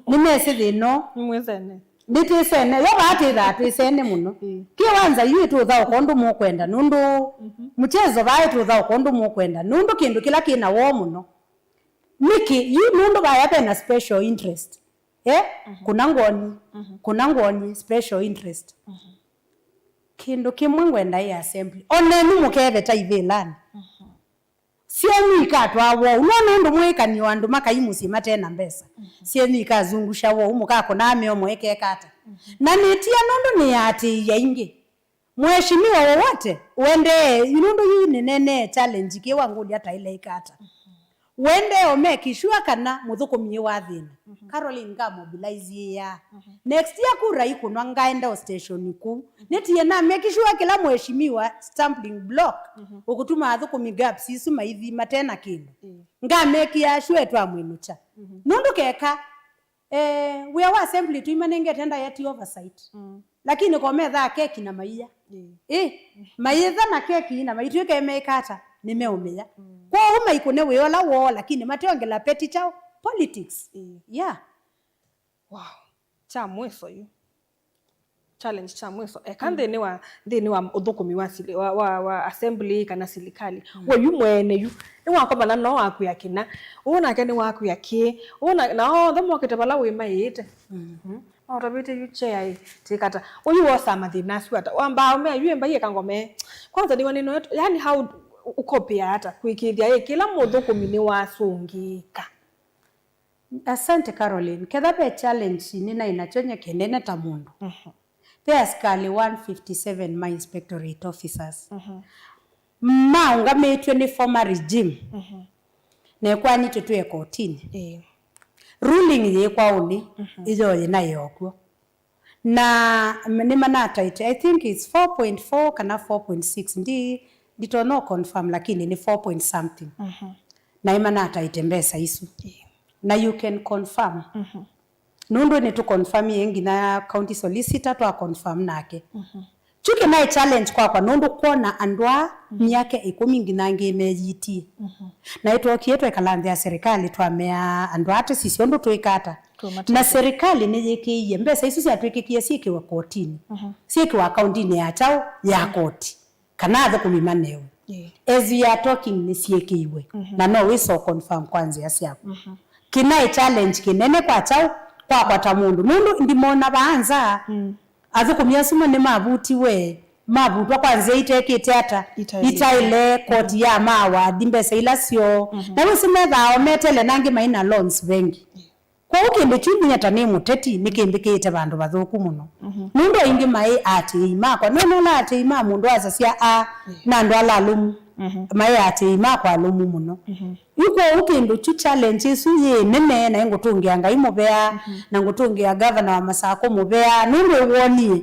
Nĩmesĩ thĩna ũũ. Nĩmwĩsene. Nĩtwĩsene. Yo vaa twĩthaa twĩsene mũno. Kĩ wanza yu ĩtũthaũka ũndũ mũkwenda, nũndũ mũchezo vaa ĩtũthaũka ũndũ mũkwenda, nũndũ kĩndũ kĩla kĩ na woo mũno. Nĩkĩ? Yu nũndũ vaya ve na special interest. Eh? Kũna ngoni. Kũna ngoni, special interest. Kĩndũ kĩmwe ngwenda ĩ assembly. Onenu mũkeveta ivĩlanĩ. Syenyu ikatwaa wou. Nona ũndũ mwĩkani o andũ makai mũsyĩ mate na mbesa. Syenyu ikazungusha wou, mũkakũnaa mĩomo ĩkeka ata? Na nĩtia nũndũ nĩyaatĩĩie aingĩ. Mheshimiwa wowote, ũendee, nũndũ yu nĩnenee challenge kĩ wangũlya taĩle ĩka ata? Ũendee o make sure kana mũthũkũmi ĩ wa thĩna. Caroline nga mobilize ĩya. Next year kura ikũnwa ngaenda o station kũu. Nĩtie na make sure kĩla mheshimiwa stumbling block ũkũtuma athũkũmi gaps isu maithi mate na kĩndũ. Nga make sure twamwĩnũkya. Nũndũ keka, eh, wĩa wa assembly tũimanengete diet oversight. Lakini ko methaa keki na maia. Ĩ, maitha na keki na maitw'ĩke meka ata? Nĩmeũmĩya. Kwoou maikũne wĩa ũla woo, lakini mateongela petty kyaũ? Politics. Yeah. Wow. Kya mwiso yu. Challenge kya mwiso. Eka nthĩnĩ wa, nthĩnĩ wa ũthũkũmi wa sili-, wa, wa, wa assembly kana silikali. We yu mwene yu. Nĩwakomana no wakwĩa kĩna. Ũũ nake nĩwakwĩa kĩ. Ũũ na, na onthe mokĩte vala wĩmaĩĩte. Mm. No ũtavĩte yu chair ĩ, tĩkata. Ũyu wosaa mathĩna asu ata? Wambaa ũmea yu ĩmbai ĩkangome. Kwanza nĩwe nĩno, yani how ukopia ata? Kwĩkĩĩthya ĩ, kĩla mũthũkũmi nĩwasũngĩĩka. Asante Caroline. Ketha ve challenge nĩnaĩ nakyo nye kĩnene ta mũndũ. Ve asikalĩ one fifty seven ma inspectorate officers. Maũngamĩtw'e nĩ former regime. Na ĩkwani tũtwĩe kotinĩ. Ĩĩ. Ruling yĩ kwaũnĩ, ĩyo yĩna yokw'o. Na nĩmanataĩte, I think it's four point four kana four point six, ndi, nditonya confirm, lakini nĩ four point something. Na nĩmanataĩte mbesa isu. Ĩĩ. Na you can confirm. Nũndũ nĩtũconfirmie nginya county solicitor twa confirm nake. Kyu kĩnaĩ challenge kwakwa nũndũ kwona andũ aa myaka ĩkũmi nginya angĩ meyitie. Na ĩtwokie twekala nthĩ ya serikali twamea andũ aa tũsisye ũndũ twĩka ata. Tũmatethye. Na serikali nĩyĩkĩie mbesa isu syatw'ĩkĩkie syĩkĩwe kotinĩ, syĩkĩwe akauntinĩ ya kyaũ ya koti, kana athũkũmi manewe. Ĩĩ. As we are talking, nĩsyĩkĩiwe. Na no wĩsa confirm kwa nzĩa syaku. Kĩnaĩ challenge kĩnene kwa kyaũ, kwakwa ta mũndũ. Nũndũ ndimona vaa nza, athũkũmi asu ma nĩmavutiwe, mavutwa kwa nzĩa itekĩte ata, itaĩle koti ya mawadi mbesa ila syoo. Na wĩsĩ methaa o metele na angĩ maina loans vengi. Kwoou kĩndũ kyu nginya ta nĩ mũteti nĩkĩmbĩkĩĩte vandũ vathũku mũno. Nũndũ aingĩ maĩ aatĩĩi makwa. Nĩwona ala aatĩĩi ma mũndũ asasya a na andũ ala alũmu maĩ aatĩĩi makwa alũmu mũno. Yu kwoou kĩndũ kyu, challenge ĩsu yĩ nene, na ngũtũngĩa Ngai mũvea, na ngũtũngĩa gavana wa Masakũ mũvea, nũndũ wonie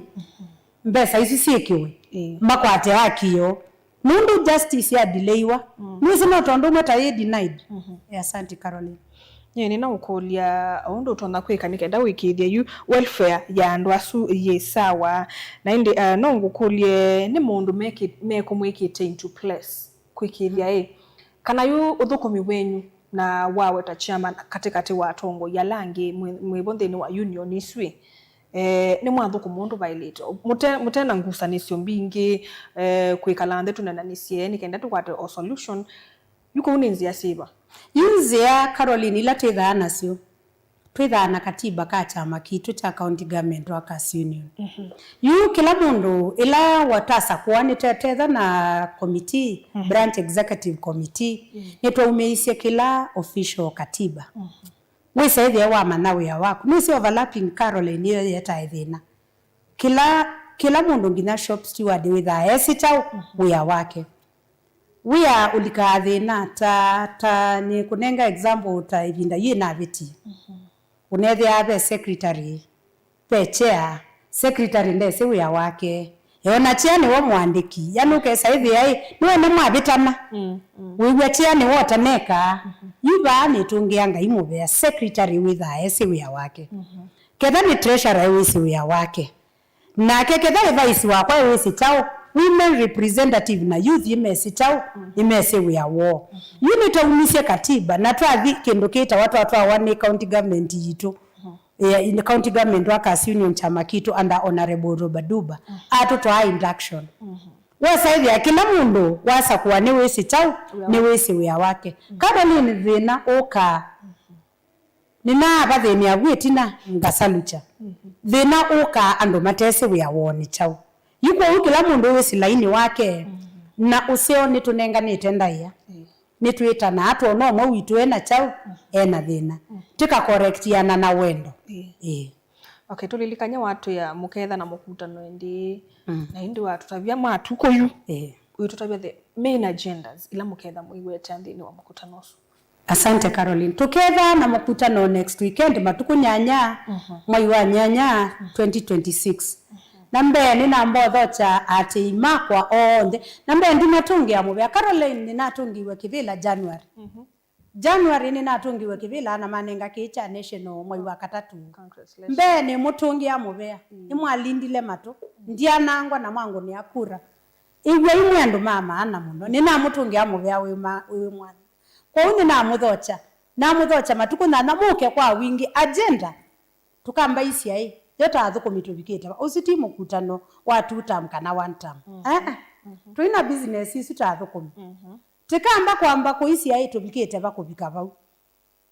mbesa isu syĩkĩwe, makwate haki yoo. Nũndũ justice ya delaywa, nĩwĩsĩ no tondũ ũmwe ta yĩ denied. Eh, asante, Caroline. Nyie nĩnaũkũlya ũndũ ũtonya kwĩka nĩ kenda ũĩkĩĩthya yu welfare ya andũ asu yĩ sawa. Na ĩndĩ, uh, no ngũkũlye, nĩ maũndũ mekĩ-, mekũmwĩkĩte into place kwĩkĩĩthya ĩ, kana yu ũthũkũmi wenyu na wawe ta chairman katĩkatĩ wa atongoi ala angĩ mwĩ, mwĩvo nthĩnĩ wa union isu ĩ, eh, nĩmwathũkũma ũndũ vaĩlĩte, mũte, mũte na ngusanĩsyo mbingĩ, eh, kwĩkala nthĩ tũnenanĩsye nĩ kenda tũkwate o solution. Yu kũu nĩ nzĩa syĩva? Yu nzĩa, Caroline, ila twĩthaa nasyo, twĩthaa na katiba ka kyama kitũ kya County Government Workers Union. Yu kĩla mũndũ ĩla watasakũa nĩtwetethwa na committee, branch executive committee, nĩtwaumĩisye kĩla official katiba. Wĩsa ĩthĩa wamanya wĩa waku. Nĩsĩ overlapping, Caroline, nĩyo yetae thĩna. Kĩla, kĩla mũndũ nginya shop steward wĩthaa esĩ kyaũ wĩa wake. Wĩa ũlikaa thĩna ta, ta nĩkũnenga example ta ĩvinda yu ĩnavĩtie. Ũnethĩaa ve secretary, ve chair, secretary ndesĩ wĩa wake. Eona chair nĩwe mũandĩki. Yani ũkesa ĩthĩa ĩ, nĩwene mwavĩtana. Wĩw'a chair nĩwe ũtanekaa. Yu vaa nĩtũngĩa Ngai mũvea, secretary wĩthaa esĩ wĩa wake. Ketha nĩ treasurer wĩsĩ wĩa wake. Nake ketha ĩvaisi wakwa ĩwĩsĩ kyaũ, women representative na youth imesĩ kyaũ, imesĩ wĩa woo. Yu nĩtwaumisye katiba na twathi kĩndũ kĩtawa twatwawa nĩ county government yitũ, eh, in County Government Workers Union kyama kitũ under Honorable Robaduba, atũtwaa induction. Wesa ĩthĩa kĩla mũndũ wasakũa nĩwĩsĩ kyaũ, nĩwĩsĩ wĩa wake. Caroline, thĩna ũkaa. Nĩnaavathĩnĩa vu ĩtina ngasalukya. Thĩna ũkaa andũ matesĩ wĩa woo nĩ kyaũ. Yu kwoou kĩla mũndũ wĩsĩ lainĩ wake, na ũseo nĩtũnenganĩte ndaĩa. Nĩtwĩtanaa twona ũmwe witũ ena kyaũ, ena thĩna. Tĩkakorektiana na wendo. Ĩĩ. Okay, tũlilikany'e watwĩa mũketha na mũkutano ĩndĩĩ, na ĩndĩ watũtavya matukũ yu. Ĩĩ. Wĩtũtavya the main agendas ila mũketha mũiweta nthĩnĩ wa mũkutano ũsu. Asante, Caroline. Tũkethaa na mũkutano next weekend, matukũ nyanya, mwai wa nyanya, twenty twenty-six. Na mbee nĩnamba ũthokya aatĩĩi makwa onthe. Na mbee ndinatũngĩa mũvea. Caroline, nĩnatũngiwe kĩvĩla January. January nĩnatũngiwe kĩvĩla na manenga kĩĩ kya national mwai wa katatũ. Congratulations. Mbee nĩmũtũngĩa mũvea. Nĩmwalindile matũ. Ndyanangwa na mwangũnĩa kura. Ĩw'ai mwĩ andũ ma maana mũno. Nĩnamũtũngĩa mũvea wĩ ma-, wĩ mwanya. Kwoou nĩnamũthokya. Namũthokya matukũ nyanya mũke kwa wingĩ. Agenda. Tũkambaisya ĩ, yo ta athũkũmi tũvikĩte va? Ũsu ti mũkutano wa two term kana one term. Aa. Tũi na business isu ta athũkũmi. Tĩkamba kwamba kũisya ĩ, tũvikĩte va kũvika vau.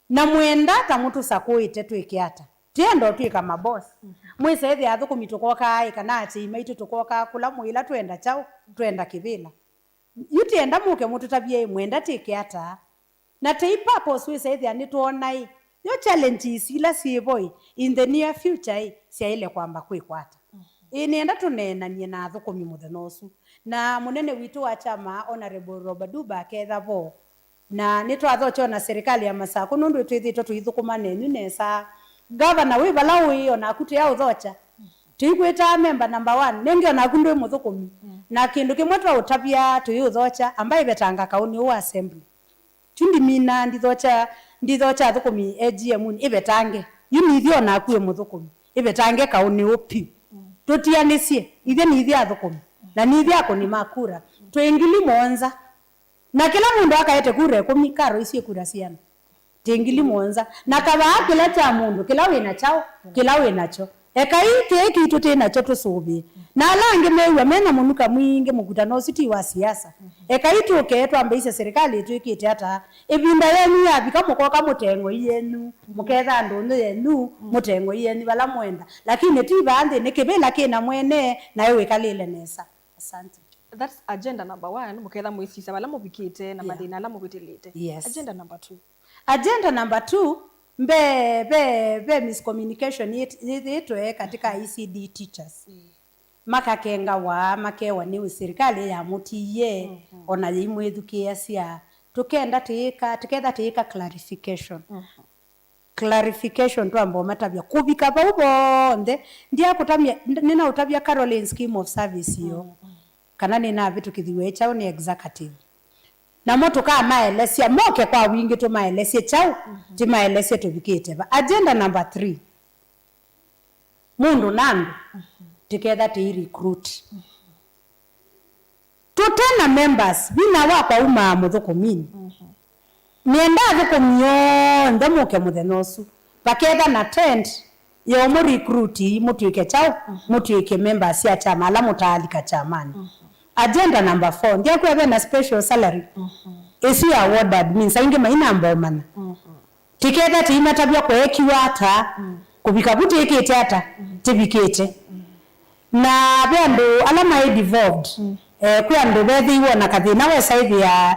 Na mwenda ta mũtũsakũĩte twĩke ata? Tienda ũtwĩka maboss. Mwĩsa ĩthĩa athũkũmi tũkokaa ĩ, kana akyei maitũ tũkokaa kũla mwĩla twenda kyaũ, twenda kĩvĩla. Yu tienda mũke mũtũtavye ĩ, mwenda tĩke ata? Na tei purpose wĩsa ĩthĩa nĩtwoona ĩ, yo challenges ila syĩvo ĩ, in the near future ĩ, syaĩle kwamba kwĩkwata. Ĩ, nĩenda tũneenanie na athũkũmi mũthenya ũsu. Na mũnene witũ wa kyama, Honorable Robaduba, aketha vo. Na nĩtwathokya ona serikali ya Masakũ, nũndũ twĩthĩĩtwe tũithũkũma nenyu nesa. Gavana wĩ vala ũĩ, onaku tũyaũthokya. Tũikwĩtaa memba number one, nĩngĩ onaku ndwĩ mũthũkũmi. Na kĩndũ kĩmwe twaũtavya tũiũthokya, amba ĩvetanga kaũnĩ ũũ wa assembly. Kyu ndiminaa, ndithokya, ndithokya athũkũmi A G M-nĩ, ĩvetange. Yu nĩthyĩ onaku wĩ mũthũkũmi, ĩvetange kaũnĩ ũũ piũ. Tũtianĩsye, ithyĩ nĩthyĩ athũkũmi, na nĩthyĩ akũni ma kura. Twĩ ngili mũonza. Na kĩla mũndũ akaete kura ĩkũmi, Karo, isu ĩ kura siana? Ti ngili mũonza. Na kavaa kĩla kya mũndũ, kĩla wĩ na kyaũ, kĩla wĩ nakyo. Ekai kĩĩ kitũ twĩ nakyo tũsũvĩe. Na ala angĩ mew'a mena mũnuka mwingĩ, mũkutano ũsu ti wa siasa. Ekai tũke twambĩĩsye serikali ĩtwĩkĩte ata. Ĩvinda yenyu yavika, mũkoka mũteng'oi yenyu, mũketha ndũnyũ yenyu, mũteng'oi yenyu vala mwenda. Lakini ti vaa nthĩnĩ, kĩvĩla kĩna mwene, naĩ wĩkalĩle nesa. Asante. That's agenda number one, mũketha mwĩsisya vala mũvikĩte na Yeah. mathĩna ala mũvĩtĩlĩte. Yes. Agenda number two. Agenda number two, mbe, ve, ve miscommunication yĩt-, yĩthĩtwe katika E C D teachers. Mm. Makakengawa, makewa nĩ serikali yamũtiie, Mhm. ona yĩimwĩthukĩĩasya. Tũkenda tĩĩka, tũketha tĩĩka clarification. Mhm. Clarification twamba ũmatavya. Kũvika vau vonthe, ndyakũtavya, nĩnaũtavya Caroline scheme of service yo. Mm, mm. Kana nĩnavĩtũkĩthiw'e kyaũ nĩ executive. Namo tũkamaelesya, moke kwa wingĩ tũmaelesye kyaũ, Mhm. tũmaelesye tũvikĩte va. Agenda number three. Mũndũ na andũ, Mhm. tũketha tũi recruit. Mhm. Tũte na members, vinya wakwa umaa mũthũkũminĩ. Mhm. Nĩenda athũkũmi onthe mũke mũthenya ũsu. Vaketha na tent ya ũmũ recruit mũtw'ĩke kyaũ, Mhm. mũtw'ĩke members sya kyama ala mũtaalika kyamanĩ. Mhm. Agenda number four, ndyakwĩa ve na special salary. Mhm. Ĩsu ya ward admins, aingĩ mainamba ũmanya. Mhm. Tũketha tũimatavya kweekiwa ata, Mm. kũvika vu tũĩkĩte ata, Mm. tũvikĩte. Mm. Na ve andũ ala maĩ devolved, Mm. eh, kwĩ andũ vethĩiwe na kathĩna wesa ĩthĩa.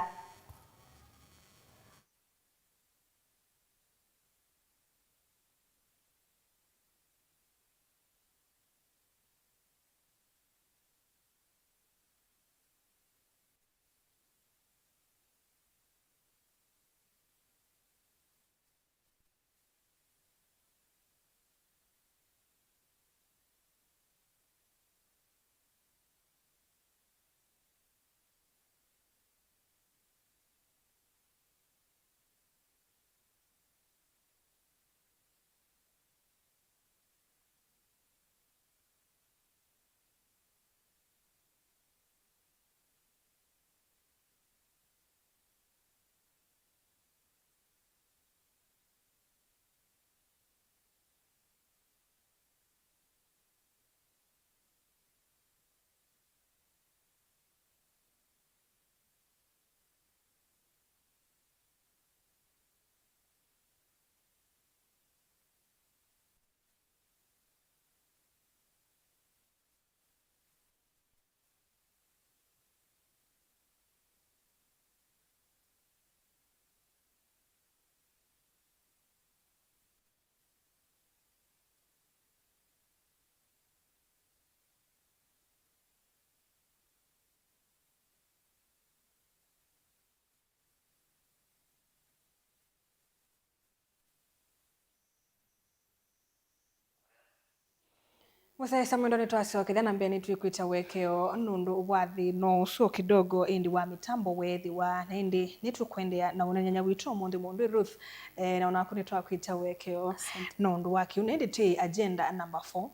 Mũsyaĩĩsya mwendwa, nĩtwasyokethya na mbee, nĩtwĩkwĩtya ũekeo nũndũ wa thĩna ũsu kidogo ĩndĩ wa mĩtambo weethĩwa, na ĩndĩ nĩtũkũendeea na ũneeny'a witũ ũmũnthĩ, mũndũ Ruth, eh, na onaku nĩtwakwĩtya ũekeo Asante. nũndũ wa kĩu, na ĩndĩ twĩ agenda number four.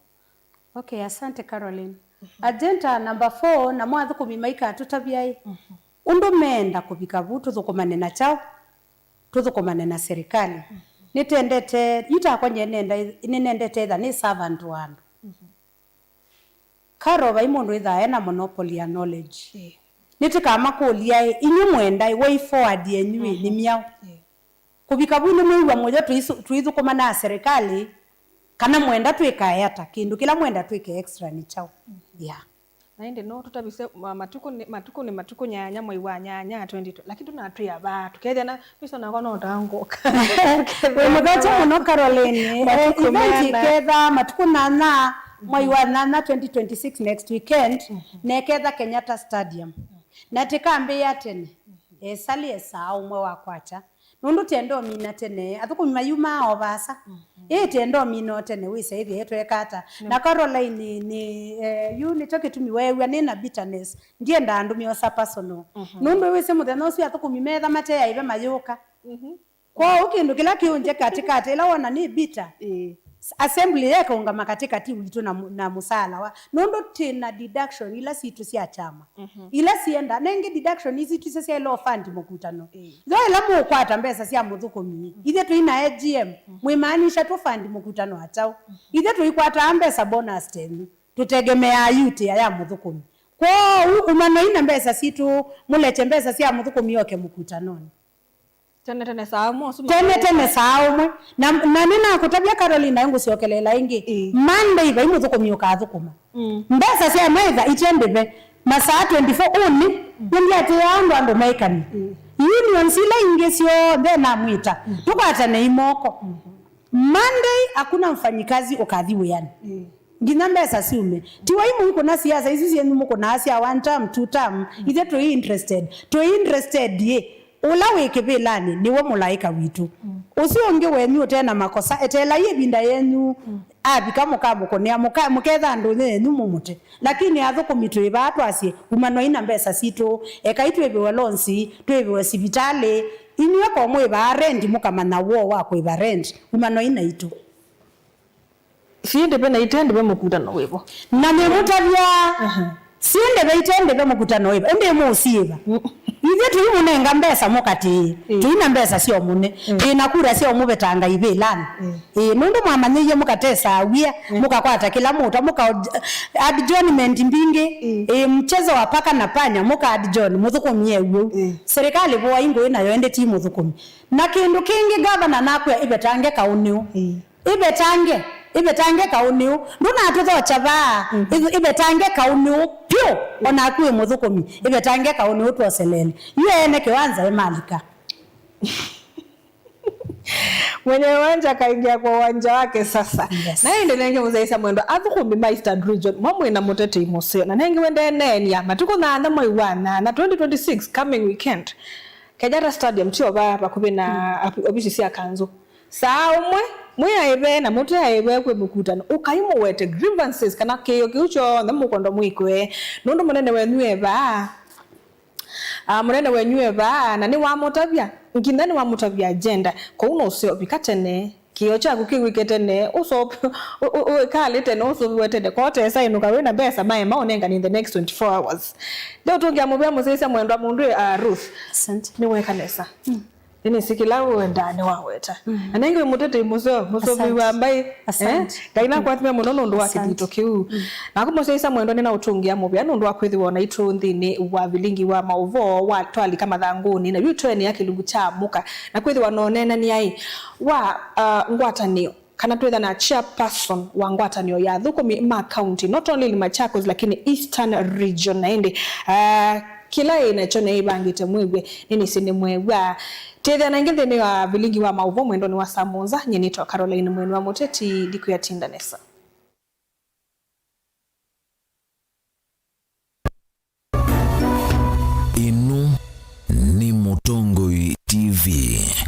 Okay, asante Caroline. Mhm. Agenda number four, namo athũkũmi maikatũtavya ĩ, Mhm. ũndũ meenda kũvika vu, tũthũkũmane na kyaũ? Tũthũkũmane na serikali. Mhm. Nĩtendete, yu takwa nyie nenda, nĩnendete ĩtha nĩ servant wa andũ. Mhm. Karo, vai mũndũ wĩthaa ena monopoly ya knowledge. Ĩĩ. Nĩtũkamakũlya ĩ, inyu mwenda ĩ, way forward yenyu ĩ, nĩ Mhm. myaũ? Ĩĩ. Kũvika vu nĩmwĩw'a mũyo tũisu-, tũithũkũma na serikali, kana mwenda twĩkae ata? Kĩndũ kĩla mwenda twĩke extra nĩ kyaũ? Mhm. Yeah. Na ĩndĩ no tũtavisye ma-, matukũ nĩ, matukũ nĩ matukũ nyanya, mwei wa nyanya, twenty twenty, lakini tũnatwĩa vaa, tũkethĩa na mĩso nakwa no tangũka. Wĩ mũthokya mũno, Caroline. Eh, matukũ event nana. Ĩketha matukũ nana, mwei wa nana, twenty twenty-six, next weekend, Mhm. neketha Kenyatta Stadium. Na tĩkambĩĩa tene, esalye saa ũmwe wa kwakya. Nũndũ tĩenda ũmina tene, athũkũmi mayumaa o vaasa. Mhm. Ĩĩ tĩenda ũmina o tene, wĩsa ĩthĩa ĩtweka ata. Nĩ- Na Caroline nĩ, nĩ, eh, yu nĩkyo kĩtumi weew'a nĩ na bitterness. Ndienda andũ meosa personal. Mhm. Nũndũ wĩsĩ mũthenya ũsu athũkũmi metha mateaĩve mayũka. Mhm. Kwoou kĩndũ kĩla kĩũngye katĩkatĩ, ĩla wona nĩ bitter. Ĩĩ. Assembly yekaũngama katĩkatĩ witũ na, mu- na mũsaala wa, nũndũ twĩ na deduction ila sitũ sya kyama, ila sienda, na ĩngĩ deduction ici tise syaĩle o fund mũkutano. Yo ĩla mũũkwata mbesa sya mũthũkũmi, ithyĩ tũi na A G M, mwĩmaanisha tũ fund mũkutano wa kyaũ? Ithyĩ tũikwataa mbesa bonus tenyu, tũtegemeaa yutĩa ya mũthũkũmi. Kwoou umanoi na mbesa sitũ, mũlekye mbesa sya mũthũkũmi yoke mũkutanonĩ. Tene tene saa ũmwe ũsu tene tene saa ũmwe. Na, na nĩnakũtavya Caroline, naĩ ngũsyokeleela ĩngĩ. Ĩĩ. Monday vai mũthũkũmi ũkathũkũma. Mm. Mbesa sya maitha itye ndĩve. Masaa twenty-four ũnĩ, nĩndiatĩĩaa ũndũ andũ maĩkany'a. Mm. Unions ila ingĩ syonthe namwĩta, tũkwatanei moko. Monday hakuna mfanyikazi ũkathi wĩanĩ. Mm. Nginya mbesa syume. Ti wai mũikũna siasa isu syenyu mũkũnaa sya one term, two term. Ithe tũi interested. Tũi interested ĩ. Ũla wĩ kĩvĩlanĩ nĩwe mũlaĩka witũ. Ũsu ũngĩ wenyu ũte na makosa, eteelai ĩvinda yenyu. Avika mũkamũkũnĩa, mũka- mũketha ndũnyũ yenyu mũmũte. Lakini athũkũmi twĩ vaa twasye, umanwai na mbesa sitũ, ekai twĩvĩwe lonsi, twĩvĩwe sivitalĩ. Inyw'ĩ ko mwĩ vaa rent mũkamanya woo wa kũĩva rent, umanwai naitũ. Syĩ ndĩve na ite ndĩve mũkutano wĩvo. Na nĩmũtavya, syĩ ndĩve ite ndĩve mũkutano wĩvo, ĩndĩ mũũsiĩva. Ithyĩ tũimũnenga mbesa mũkatĩĩe, tũi na mbesa sya ũmũne, twĩ na kura sya ũmũvetanga ivĩlanĩ. Ĩĩ, nũndũ mwamanyĩie mũkatesaa wia, mũkakwata kĩla mũũta, mũka adjournment mbingĩ, ĩĩ, mchezo wa paka na panya, mũka adjourn, mũthũkũmie w'o. Serikali voai ngũĩ nayo ĩndĩ ti mũthũkũmi. Na kĩndũ kĩngĩ, gavana nakwĩa ĩvetange kaũnĩũ. Ĩvetange, ĩvetange kaũnĩũ. Ndũnatũthokya vaa, ĩth- ĩvetange kaũnĩũ pyũ, onaku wĩ mũthũkũmi, ĩvetange kaũnĩũ twoselele. Yu ene kĩwanza ĩmalika. Mwenye uwanja akaingia kwa uwanja wake sasa. Yes. Na ĩndĩ nenge mũsyaĩĩsya mwendwa, athũkũmi ma Eastern Region, mwa mwĩ na mũtetei mũseo. Na nenge wendeeneenia, matukũ nyaanya mwai wa nyanya, twenty twenty-six, coming weekend. Kenyatta Stadium, ti o vaa vakuvĩ na api- ovisi sya kanzũ. Saa ũmwe, mwĩ aĩve na mũte aĩve kwĩ mũkutano, ũkai mũwete grievances kana kĩĩo kĩu kyonthe mũkwenda mwĩkwe, nũndũ mũnene wenyu e vaa. Ah, mũnene wenyu e vaa, na nĩwamũtavya, nginya nĩwamũtavya agenda, kwoou no ũseo vika tene, kĩĩo kyaku kĩw'ĩke tene, ũsop- ũ- ũ- ũikalĩ tene, ũsũviwe tene, kotesa ĩnũka wĩ na mbesa maema ũnengane in the next twenty-four hours. Ndeũtũngĩa mũvea mũsyaĩĩsya mwendwa mũndũ, ah, Ruth. Asante. Nĩweka nesa. Nĩnĩsĩ kĩla ũendaa nĩwaweta. Na nenge wĩ mũtetei mũseo, mũsũvĩi wa mbaĩ. Asante. Ngai nakũathime mũno nũndũ wa kĩthito kĩu. Naku mũsyaĩĩsya mwendwa, nĩnaũtũngĩa mũvea nũndũ wa kwĩthĩwa naitũ nthĩnĩ wa vilingi wa maũvoo wa twalika mathangũnĩ, na yu twenĩa kĩlungu kya mũka, na kwĩthĩwa noneenany'a ĩ wa, uh, ngwatanĩo. Kana twĩtha na chairperson wa ngwatanĩo ya athũkũmi ma county, not only in Machakos, lakini Eastern Region. Na ĩndĩ, ah, kĩla ĩ nakyo nĩĩvangĩte mwĩw'e, nĩnĩsĩ nĩmwĩw'a. Tĩthĩa na ĩngĩ nthĩnĩ wa vilingi wa maũvoo mwendonĩ wa saa mũonza, nyie nĩtwa Caroline Mweni wa Mũteti, ndikwĩa tinda nesa.